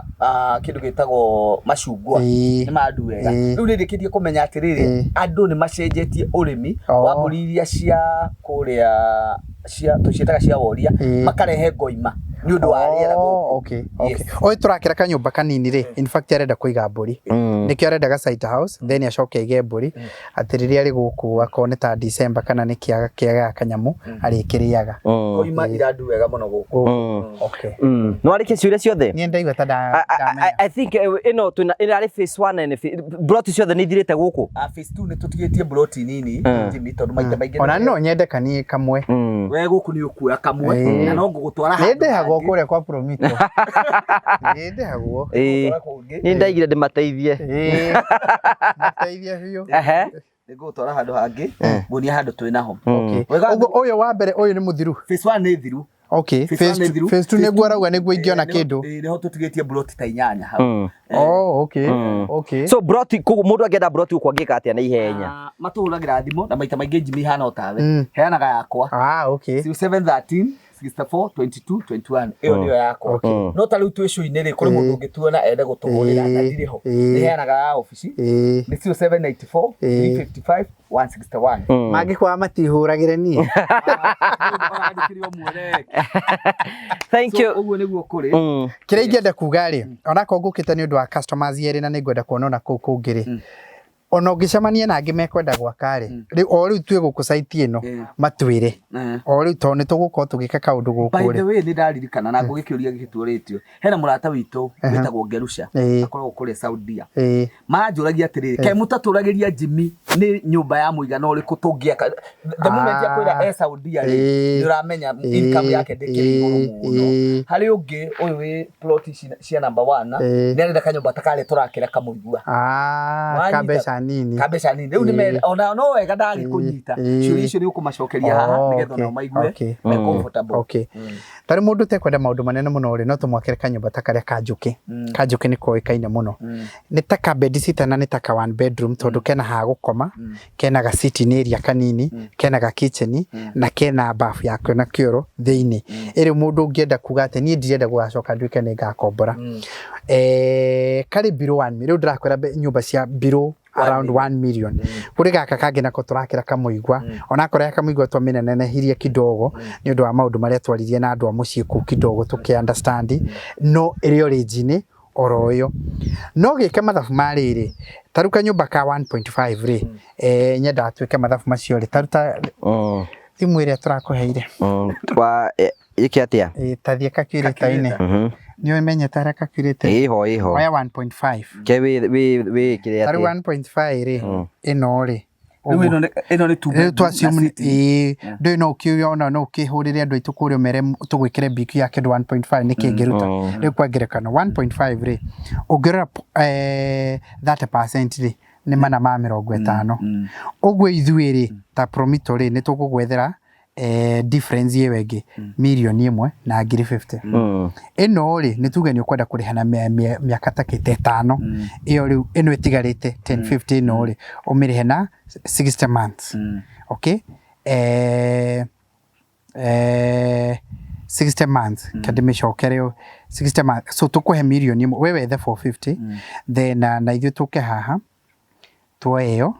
kĩndũ gĩtagwo macungwa nĩ marandu wega. Rĩu nĩ ndĩkĩtie kũmenya atĩrĩrĩ, andũ nĩ macenjetie ũrĩmi wa mbũri iria cia kũrĩa cia tũciĩtaga cia woria, makarehe ngoima nĩ ũndũ wa rĩera gũkũ. Okay, okay. Ũyũ tũrakĩra kanyũmba kanini rĩ, in fact arenda kũiga mbũri. Nĩkĩo arenda ga site house, then acoke aige mbũri, atĩ rĩrĩa arĩ gũkũ akorwo nĩ ta December kana nĩ kĩaga kĩaga kanyamũ arĩkĩrĩaga. Ngoima irandu wega mũno gũkũ. Okay. No arĩkie ciũria ciothe? Niĩ ndaigua ta ndamenya. I think ĩno twĩna ĩrarĩ phase 1 and plot ciothe nĩ ithirĩte gũkũ. Phase 2 nĩ tũtigĩtie plot nini Jimmy, tondũ maita maingĩ ona no nyende kanie kamwe. We gũkũ nĩ ũkuoya kamwe na no ngũgũtwara handũ. Nĩ ndĩhagwo kũrĩa kwa Promito. Nĩ ndĩhagwo. Nĩ ndaigire ndĩmateithie. Mateithie biũ. Nĩ ngũgũtwara handũ hangĩ, nguonie handũ twĩ naho. Ũguo ũyũ wa mbere ũyũ nĩ mũthiru. Phase 1 nĩ thiru. Okay. Phase 2 nĩguo arauga nĩguo ingĩona kĩndũ. Nĩho tũtigĩtie plot ta 8 hau. Oh, okay. Okay. So plot koguo mũndũ angĩenda plot gũkũ angĩka atĩa na ihenya? Matũhũragĩra thimũ na maita maingĩ Jimmy ihana o tawe. Heanaga yakwa. Okay. 0713 64 22 21. Ĩyo nĩyo yakwa. No ta rĩu twĩ show-inĩ rĩ, kũrĩ mũndũ ũngĩtuona ende gũtũhũrĩra na ndirĩ ho. Nĩ heanaga ya obici. Nĩ 0794 355 161. Mangĩkwaga matihũragĩre niĩ. Thank you. Ũguo nĩguo kũrĩ. Kĩrĩa ingĩenda kuga rĩ, onakorwo ngũkĩte nĩ ũndũ wa customers erĩ na nĩngwenda kuona ona kũu kũngĩ rĩ. Ona ũngĩcemania na angĩ mekwenda gwaka rĩ, rĩu o rĩu twĩ gũkũ site ĩno, matwĩre o rĩu tondũ nĩ tũgũkorwo tũgĩka kaũndũ gũkũ By rĩ. the way, nĩ ndaririkana na ngũgĩkĩũria gĩgĩtuũrĩtio, hena mũrata witũ wĩtagwo Ngerusha, akoragwo kũrĩa Saudia. Maranjũragia atĩrĩrĩ, kaĩ mũtatũragĩria Jimmy nĩ nyũmba ya mũigana ũrĩkũ tũngĩaka? The moment akwĩra e Saudia rĩ, nĩ ũramenya income yake ndĩkĩrĩ igũrũ mũno. Harĩ ũngĩ ũyũ wĩ plot ici cia number one, nĩ arenda kanyũmba ta karĩa tũrakĩra kamũigua. Ah, Wanyita? ka mbeca nini. Ka mbeca nini. Rĩu nĩ ona no wega ndagĩkũnyita. Ciũria icio nĩ ũkũmacokeria haha Oh, nĩgetha onao maigue me comfortable. Okay. Tarĩ mũndũ ũtekwenda maũndũ manene mũno rĩ, no tũmwakĩre kanyũmba ta karĩa ka njũkĩ. Ka njũkĩ nĩ koĩkaine mũno. Nĩ ta ka bed sitter na nĩ ta ka one bedroom tondũ kena ha gũkoma, kena ga sitting area kanini, kena ga kitchen na kena bafu yakĩo na kĩoro thĩinĩ. Ĩrĩ mũndũ ũngĩenda kuga atĩ niĩ ndirenda gũgacoka nduĩke nĩ ngakombora. Karĩ below 1 million, rĩu ndĩrakwĩra nyũmba cia below around 1 million. Kũrĩ gaka kangĩ nako tũrakĩra kamũigua, onakorwo ya kamũigua twamĩnenehirie kidogo nĩ ũndũ wa maũndũ marĩa twaririe na andũ a mũciĩ kũu kidogo tũkĩ understand, no ĩrĩ o range-inĩ oro ĩyo. No gĩke mathabu ma rĩrĩ, ta rĩu kanyũmba ka 1.5 rĩ, nyendaga twĩke mathabu macio rĩ, ta rĩu ta thimũ ĩrĩa tũrakũheire. Wa ĩke atĩa? Ta thiĩ calculator-inĩ. Nĩ ũmenyete harĩa calculator? Ĩho ĩho. Oya 1.5. Ke wĩ wĩ wĩ kĩrĩa Ta rĩu 1.5 rĩ, ĩno rĩ, Rĩu ĩno nĩ two rĩu bedroom twa na assume sitting. Ndũĩ no ũkĩona no ũkĩhũrĩre andũ aitũ kũrĩa ũmere tũgwĩkĩre BQ ya kĩndũ 1.5 nĩkĩ ĩngĩruta. Rĩu kwa ngerekano 1.5 rĩ, ũngĩrora 30% rĩ, nĩ mana ma 50. Ũguo ithuĩ rĩ, ta Promito rĩ, nĩ tũgũgwethera difference ĩyo ĩngĩ mirioni 1 na ngiri 50. Ĩno rĩ, nĩ tuge nĩ ũkwenda kũrĩha na mĩaka ta kĩte 5. Ĩyo rĩu ĩno ĩtigarĩte 1050 ĩno rĩ, ũmĩrĩhe na 60 months. Okay? 60 months kende mĩcokere 60 months. So tũkũhe mirioni 1, we wethe 450, then na ithuĩ tũke haha tuoe ĩyo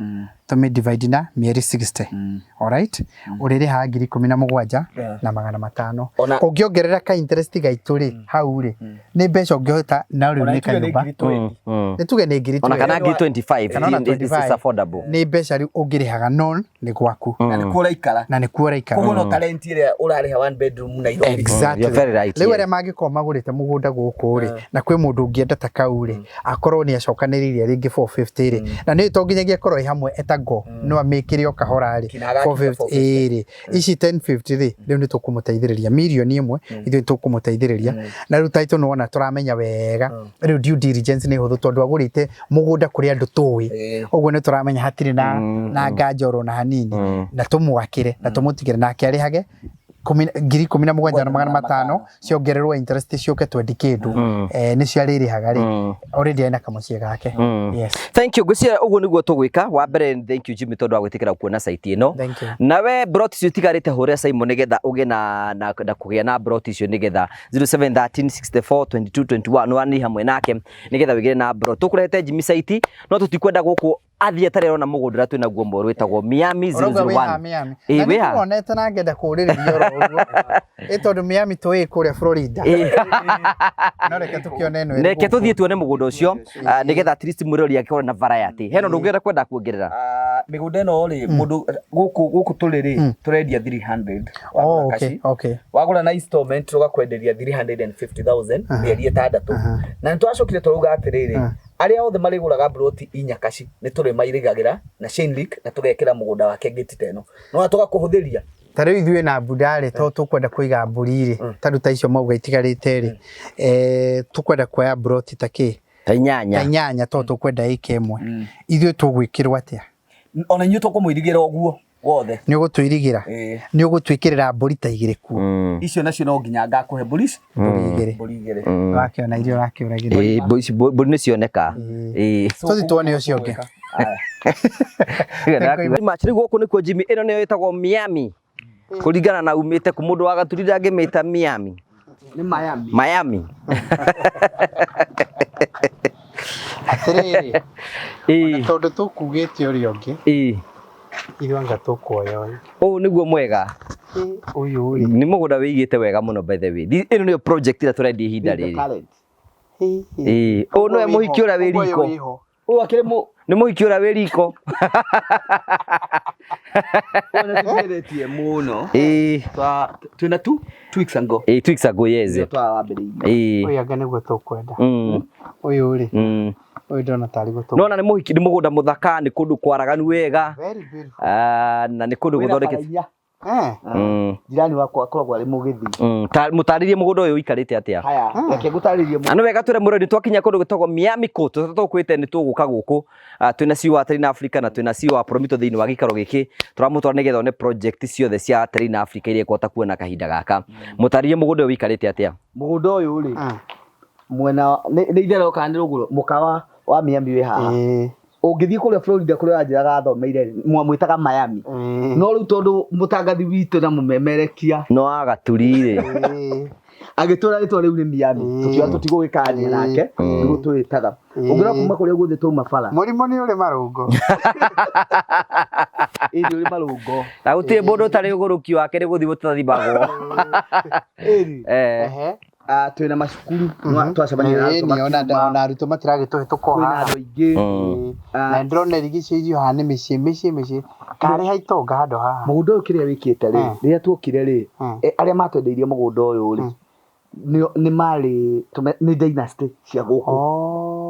tũmĩ divide na mĩeri 60. Alright? Ũrĩrĩhaga ngiri 17 na magana matano. Ũngĩongerera ka interest gaitũ rĩ, hau rĩ, nĩ mbeca ũngĩhota na rĩu nĩ kanyũmba. Nĩ tuge nĩ ngiri Ona kana ngiri 25, Kana ona it's 25. affordable. Nĩ mbeca rĩu ũngĩrĩhaga non nĩ gwaku. Na nĩkuo ũraikara. Na nĩkuo ũraikara. Koguo no talent ĩrĩa ũrarĩha one bedroom Nairobi. Exactly. You're very right, Rĩu yes. arĩa mangĩkorwo magũrĩte mũgũnda gũkũ rĩ, na kwĩ mũndũ ũngĩenda ta kau rĩ, akorwo nĩ acokanĩrĩirie rĩngĩ 450 rĩ, na nĩ to nginyagia ĩkorwo ĩ hamwe ĩtagwo, no amĩkĩre o kahora rĩ, Nginya agakinya 450 ĩĩ rĩ, ici 1050 rĩ, rĩu nĩ tũkũmũteithĩrĩria mirioni 1, ithuĩ nĩ tũkũmũteithĩrĩria. Na rĩu title nĩ wona tũramenya wega, rĩu due diligence nĩ hũthũ tondũ agũrĩte mũgũnda kũrĩ andũ tũĩ, ũguo nĩ tũramenya hatirĩ na nganja oro na hanini, na tũmwakĩre na tũmũtigĩre nake arĩhage ngiri 17 na magana matano ciongererwo interest ciũke 20 kĩndũ, nĩcio arĩrĩhaga rĩ, already ena kamũciĩ gake. Yes. Thank you. Ngwĩciria ũguo nĩguo tũgwĩka. Wa mbere thank you Jimmy tondũ wa gwĩtĩkĩra kuona site ĩno. Thank you. Nawe brot icio itigarĩte hũrĩra Simon nĩgetha ũgĩe na kũgĩa na brot icio nĩgetha 0713 64 22 21 nĩ hamwe nake nĩgetha wĩgĩre na brot. Tũkũrehete Jimmy site no tũtikwenda gũkũ athiĩ atarĩ arona mũgũnda ũrĩa twĩ naguo mwerũ wĩtagwo Miami Ũrauga wĩ haha 001. Miami. Ĩĩ, Na wĩ haha. nĩndĩwonete na ngenda kũũrĩrĩria oro ũguo. Ĩ tondũ Miami tũĩ kũrĩa Florida. No reke tũkĩone ĩno ĩrĩ Reke gũkũ. tũthiĩ tuone mũgũnda ũcio, nĩgetha at least mwĩrori akorwo na variety. Hena ũndũ ũngĩenda kwenda kuongerera? Mĩgũnda ĩno rĩ, mũndũ gũkũ tũrĩ rĩ, tũrendia 300. Oh, Wagũra okay, kaci. okay. Wagũra na installment tũgakwenderia 350,000 mĩeri 6. Na nĩ twacokire tũrauga atĩrĩrĩ, arĩa othe marĩgũraga broti inya kaci nĩ tũrĩmairigagĩra na chain link na tũgekĩra mũgũnda wake gate ta ĩno. No tũgakũhũthĩria. Ta rĩu ithuĩ na mbunda rĩ, to tũkwenda kũiga mbũri rĩ, ta rĩu ta icio mauga itigarĩte rĩ, tũkwenda kuoya broti ta kĩ? Ta inyanya. Ta inyanya to tũkwenda ĩka ĩmwe. Ithuĩ tũgwĩkĩrwo atĩa? Ona inyuĩ tũkũmũirigĩra ũguo wothe. Nĩ ũgũtũirigĩra? Nĩ ũgũtwĩkĩrĩra mbũri ta igĩrĩ kuo? Icio nacio no nginya ngakũhe mbũri ici? Mbũri igĩrĩ. Mbũri igĩrĩ. Ũrakĩona iria ũrakĩũragĩra. Ĩĩ, mbũri ici, mbũri nĩ cioneka. Ĩĩ. Tũthiĩ tuone ũcio ũngĩ. Rĩu gũkũ nĩkuo Jimmy, ĩno nĩyo ĩtagwo Miami. Kũringana na umĩte kũ, mũndũ wa Gaturira angĩmĩta Miami. Nĩ Miami. Miami. Atĩrĩrĩ, Ĩĩ. tondũ tũkugĩte ũrĩa ũngĩ, Ĩĩ. ithuĩ anga tũkuoya ũyũ. Ũyũ nĩguo mwega. Ũyũ rĩ. Nĩ mũgũnda wĩigĩte wega mũno by the way. Ĩno nĩyo project ĩrĩa tũrendia ihinda rĩrĩ. Ĩĩ. Ũyũ nĩwe mũhiki ũrĩa wĩ riko. Ũyũ akĩrĩ mũ Nĩ mũhiki ũrĩa wĩ riko. Ũyũ nĩ tũgeretie mũno. Ĩĩ. Twa twĩna tu 2 weeks ago. Ĩĩ, 2 weeks ago, yes. Nĩguo twawambĩrĩirie. Ĩĩ. Ũyũ anga nĩguo tũkwenda. Ũyũ rĩ, ũyũ ndona tarĩ guo tũkwenda. Nona nĩ mũhiki, nĩ mũgũnda mũthaka, nĩ kũndũ kwaraganu wega. Very beautiful. Ah, na nĩ kũndũ Wĩna gũthondekete. bara inya. Mm. Jirani wakwa akoragwo arĩ mũgĩthi. Mũtarĩrie mũgũnda ũyũ ũikarĩte atĩa? Haya, reke ngũtarĩrie. Na nĩ wega twĩre mũrori twakinya kũndũ gwĩtagwo Miami Court tũkwĩte nĩ tũgũka gũkũ. Ah, twĩna CEO wa Terrain Africa na twĩna CEO wa Promito thĩinĩ wa gĩikaro gĩkĩ tũramũtwara nĩgetha one project ciothe cia Terrain Africa iria ĩkũhota kuona kahinda gaka. Mũtarĩrie mũgũnda ũyũ ũikarĩte atĩa? Mũgũnda ũyũ rĩ, mwena nĩ itherero kana nĩ rũgũrũ mũkawa wa Miami wĩ haha. Ũngĩthiĩ kũrĩa Florida kũrĩa wanjĩraga athomeire mwamwĩtaga Miami. No rĩu tondũ mũtangathi witũ na mũmemerekia No agaturi rĩ. Agĩtwĩra rĩtwa rĩu nĩ Miami, tũkiuga tũtigũgĩkania nake, nĩguo twĩtaga. Ũngĩrora kuma kũrĩa guothe twauma bara. Mũrimũ nĩ ũrĩ marũngo. Ĩĩ, nĩ ũrĩ marũngo. Na gũtirĩ mũndũ ũtarĩ ũgũrũki wake, nĩ gũthimwo tũtathimagwo. Ĩni. Eh. Ah, twĩna macukuru twacemania na arutwo Ĩni, ona makiuma. Ona arutwo matiragĩtũhĩtũka o Kwĩna haha. andũ aingĩ. Ah. Na ndĩrona irigicĩirio haha nĩ mĩciĩ mĩciĩ mĩciĩ karĩ haitonga handũ haha. Mũgũnda ũyũ kĩrĩa wĩkĩte rĩ, rĩrĩa tuokire rĩ, arĩa matwendeirie mũgũnda ũyũ rĩ, nĩ marĩ nĩ dynasty cia gũkũ.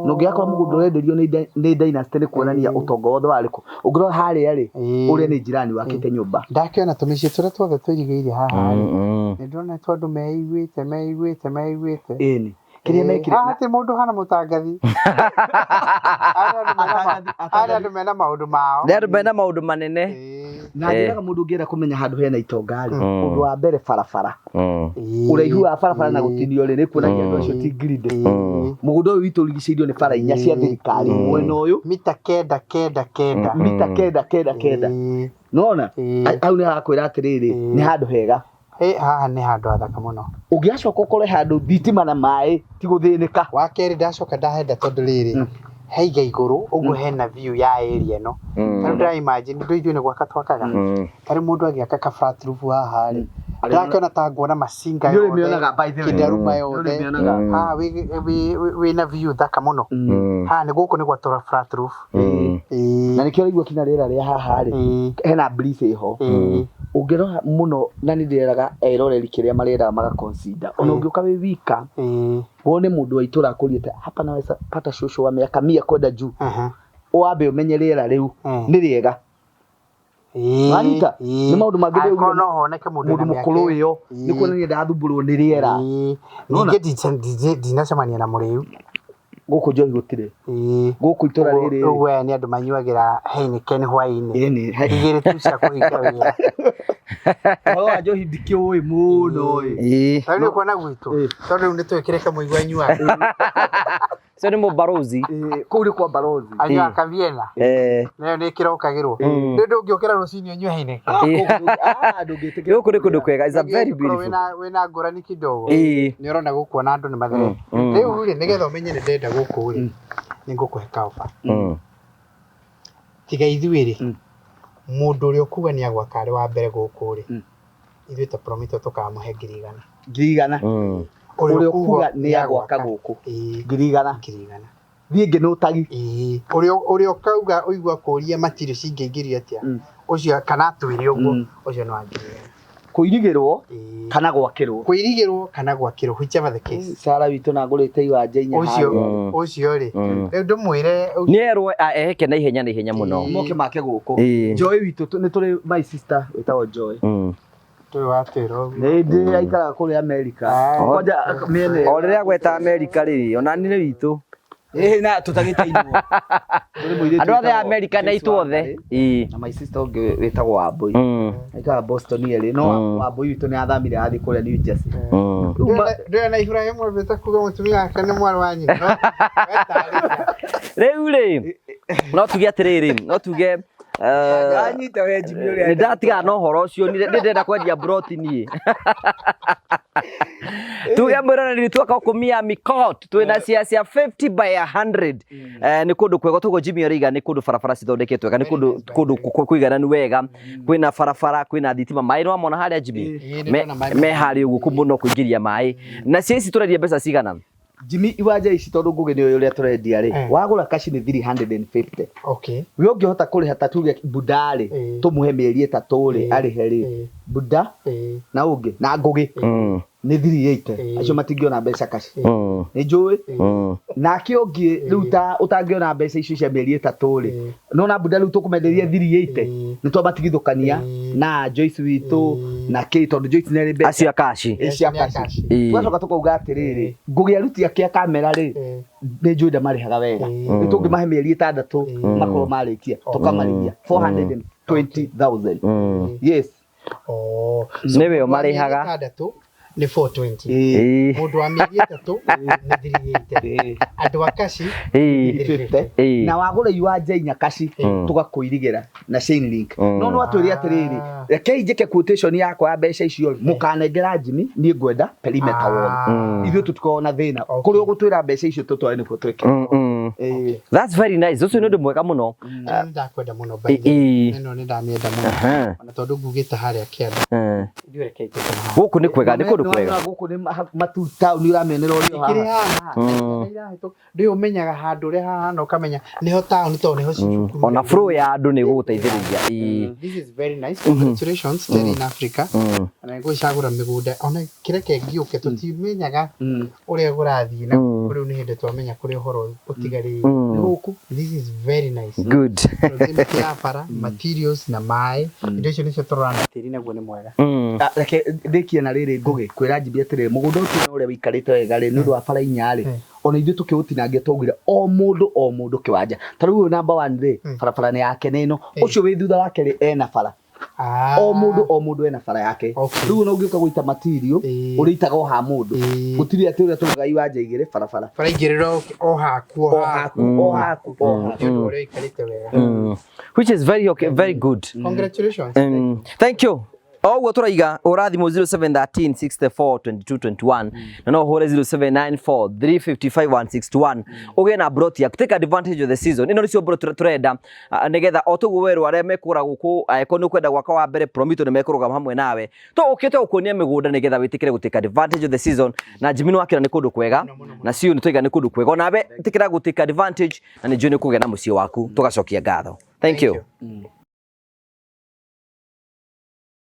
Na ũngĩgakora mũgũnda ũrenderio nĩ dynasty, nĩ kuonania ũtonga wothe warĩ kũ. Ũngĩrora harĩa rĩ, ũrĩa nĩ jirani wakĩte nyũmba. Ndakĩona tũmĩciĩ tũrĩa tuothe twĩrigĩire haha rĩ, nĩ ndĩrona nĩ tondũ meiguĩte meiguĩte meiguĩte. Ĩni, kĩrĩa mekire Haha ti mũndũ hana mũtangathi. Harĩa andũ mena maũndũ mao. Nĩ andũ mena maũndũ manene. Na njĩraga mũndũ ũngĩenda kũmenya handũ hena itonga rĩ, ũndũ wa mbere barabara, ũraihu wa barabara na gũtinio rĩ, nĩ kuonania andũ acio ti greedy. Mũgũnda ũyũ witũ ũrigicĩirio nĩ bara inya cia thirikari mwena ũyũ. Mita 9 9 9. Mita 9 9 9. Nona hau nĩ harakwĩra atĩrĩrĩ, nĩ handũ hega. Haha nĩ handũ hathaka mũno. Ũngĩgacoka ũkore handũ thitima na maĩ ti gũthĩnĩka. Wa kerĩ ndacoka ndahenda tondũ rĩrĩ, haiga igũrũ ũguo hena view ya area ĩno. Tarĩu ndĩra imagine ndũ ithuĩ nĩ gwaka twakaga. Tarĩu mũndũ agĩaka ka flat roof haha rĩ, ndakĩona ta nguona macinga Nĩ yothe, ũrĩmĩonaga, by the way. kĩndaruma yothe. Nĩũrĩmĩonaga. Haha wĩna view thaka mũno. Haha nĩ gũkũ nĩ gwatũra flat roof. Na nĩkĩo ũraigua kinya rĩera rĩa haha rĩ, hena breeze ĩho. Ũngĩrora mũno, na nĩ ndĩreraga eroreri kĩrĩa mareraga maga consider, ona ũngĩũka wĩ wika wone mũndũ wa itũra akũriĩte hapa naweza pata shosho wa miaka 100 kwenda juu, wambe ũmenye rĩera rĩu nĩ rĩega. Wanyita? Nĩ maũndũ mangĩ Angĩkorwo ndĩraugire. no honeke mũndũ Mũndũ wĩna mĩaka mũkũrũ ĩyo nĩ kuonania ndathumbũrwo nĩ rĩera. Nona? Ningĩ ndinacemania na mũrĩu. Gũkũ njohi gũtirĩ gũkũ itũra rĩrĩ. Ũguo aya nĩ andũ manyuagĩra Heineken hwaĩ-inĩ. Ĩni. 2 tu cia kũhinga wĩra. Ũhoro wa njohi ndikĩũĩ mũno ĩ. Tarĩu nĩ ũkuona gwitũ, tondũ rĩu nĩ tũĩ Kamuigua anyuaga. Cio nĩ mũbarozi. Kũu nĩ kwa barozi. Anyuaga kaviena. Nayo nĩ ĩkĩrokagĩrwo. Rĩu ndũngĩũkĩra rũcinĩ ũnyue Heineken. Ndũngĩtĩkĩra. Gũkũ nĩ kũndũ kwega. It's a very Ũngĩkorwo beautiful. Wĩna ngũrani kidogo. Nĩ ũrona gũkũ ona andũ nĩ matherete. Rĩu rĩ, nĩgetha ũmenye nĩ ndĩrenda gũkũ rĩ, nĩ ngũkũhe kaoba. Tiga ithuĩ rĩ, mũndũ ũrĩa ũkuga nĩ agwaka arĩ wa mbere gũkũ rĩ, ithuĩ ta Promito tũkamũhe 100,000. 100,000. Ũrĩa ũkuga nĩ agwaka gũkũ 100,000. 100,000. Thiĩ ngĩ nĩ ũtagi. Ũrĩa ũkauga ũigua kũria matirio cingĩingĩrio atĩa, ũcio kana atwĩre ũguo, ũcio nĩ wa 100,000. Kũirigĩrwo kana gwakĩrwo. Kũirigĩrwo kana gwakĩrwo, whichever the case. Sara witũ na ngũrĩte iwanja inya. Ũcio ũcio rĩ, rĩu ndũmwĩre. Nĩ erwo eheke na ihenya na ihenya mũno. Moke make gũkũ. Joy witũ nĩ tũrĩ my sister wĩtagwo Joy. Tũĩ watwĩra ũguo. Nĩ ndĩ aikaraga kũrĩa America. Kwanja mĩena. O rĩrĩa gweta America rĩ, ona nĩ witũ. Ĩĩ, na tũtagĩtainwo. Andũ othe a America na itũ othe. Na my sister ũngĩ wĩtagwo Wambui. Aikaraga Boston erĩ, no Wambui witũ nĩ athamire athiĩ kũrĩa New Jersey. Ndĩrona Ibrahim ambĩte kuga mũtumia wake nĩ mwarĩ wa nyina. Rĩu rĩ, no tuge atĩrĩrĩ, no tuge Anyita we Jimmy ũrĩa nĩ ndatigana na ũhoro ũcio, nĩ ndĩrenda kwendia broti niĩ. Tuge mwĩroreri twaka gũkũ Miami Court twĩna cia 50 by 100. Nĩ kũndũ kwega toguo Jimmy ũraiga, nĩ kũndũ barabara cithondeketwo wega, nĩ kũndũ kũigananu wega, kwĩna barabara, kwĩna thitima, maĩ nĩ wamona harĩa Jimmy me harĩa ũguo kũndũ no kũingĩria maĩ. Na cia ici tũrendia mbeca cigana? Jimmy, iwanja ici tondũ Ngũgĩ nĩ ũrĩa tũrendia rĩ, wagũra kaci nĩ 350. We ũngĩhota kũrĩha ta tuge Buda rĩ, tũmũhe mĩeri 3 rĩ, arĩhe rĩ, Buda na ũngĩ na Ngũgĩ nĩ 380. Acio matingĩona mbeca kaci. Nĩ njũĩ. Nake ũngĩ rĩu ta ũtangĩona mbeca icio cia mĩeri 3 rĩ, nona Buda rĩu tũkũmenderia 380, nĩ twamatigithũkania na Joyce witũ na kĩ, tondũ Joyce nĩ arĩ mbeca acio a kaci. Cia kaci. Tũgacoka tũkauga atĩrĩrĩ, Ngũgĩ aruti ake a kamera rĩ, nĩ njũĩ ndamarĩhaga wega, nĩ tũngĩmahe mĩeri 6 makorwo marĩkia, tũkamarĩhia 420,000. Yes. Nĩwe ũmarĩhaga. 6 nĩ 420. Mũndũ wa mĩeri 3 nĩ 380. Andũ a kaci 350. Na wagũra iwanja inya kaci, tũgakũirigĩra na chain link. No no atwĩre atĩrĩrĩ, rekei njĩke quotation yakwa ya mbeca icio, mũkanengera Jimmy, niĩ ngwenda perimeter wall. Ithuĩ tũtikoragwo na thĩna. Kũrĩa ũgũtwĩra mbeca icio tũtware nĩkuo twĩke. That's very nice. Ũcio nĩ ũndũ mwega mũno. Nĩ ndakwenda mũno, by the way. Ĩno nĩ ndamĩenda mũno. Ona tondũ ngugĩte harĩa kĩanda. Ithuĩ rekei tũke haha. Gũkũ nĩ kwega, nĩ kũndũ kwega. Gũkũ nĩ matu taũni ũramĩonera ũrĩ o Ĩkĩrĩ haha. Haha. Ndũĩ ũmenyaga handũ ũrĩa hahana ũkamenya nĩho taũni tondũ nĩho cukuru. Ona flow ya andũ nĩ ĩgũgũteithĩrĩria. This is very nice. Congratulations, Terry in Africa. Ona ngũcagũra mĩgũnda ona kĩreke ngĩũke, tũtimenyaga ũrĩa kũrathiĩ na rĩu nĩ hĩndĩ twamenya kũrĩa ũhoro ũtigarĩire. Nĩ gũkũ. This is very nice. Good. Proximity ya bara, materials na maĩ, indo icio nĩcio tũrora na tĩri naguo nĩ mwega. Reke ndĩkie na rĩrĩ, Ngũgĩ kwĩra Njimbi atĩrĩrĩ, mũgũnda ũcio ũrĩa wĩikarĩte wega rĩ, nĩ ũndũ wa bara inya rĩ, ona ithuĩ tũkĩũtinangia twaugire o mũndũ o mũndũ kĩwanja. Ta rĩu ũyũ number 1 rĩ, barabara nĩ yake nĩ ĩno, ũcio wĩ thutha wake rĩ, ena bara. O mũndũ o mũndũ ena bara yake. Rĩu ona ũngĩũka gũita material, ũrĩitaga o ha mũndũ. Gũtirĩ atĩ ũrĩa tũrugaga iwanja igĩrĩ barabara. Bara igĩrĩ o haku o haku o haku o haku. Nĩ ũndũ ũrĩa ũikarĩte wega. Which is very okay, very good. Congratulations. Thank you. Oguo turaiga hũra thimũ 0713 64 22 21 na no ũhũre 0794 355 161 ũgĩe na broti yaku. Take advantage of the season. Ĩno nĩcio broti tũrenda, nĩgetha o toguo werwo arĩa mekũgũra gũkũ, angĩkorwo nĩ ũkwenda gwaka wa mbere, Promito nĩ mekũrũgama hamwe nawe. To ũkĩte gũkuonia mĩgũnda nĩgetha wĩtĩkĩre gũ take advantage of the season. Na Jimmy nĩ wakĩra nĩ kũndũ kwega, na Siu nĩ twaiga nĩ kũndũ kwega, onawe ĩtĩkĩra gũ take advantage na nĩ njũĩ nĩ ũkũgĩa na mũciĩ waku. Tũgacokia ngatho. Thank you.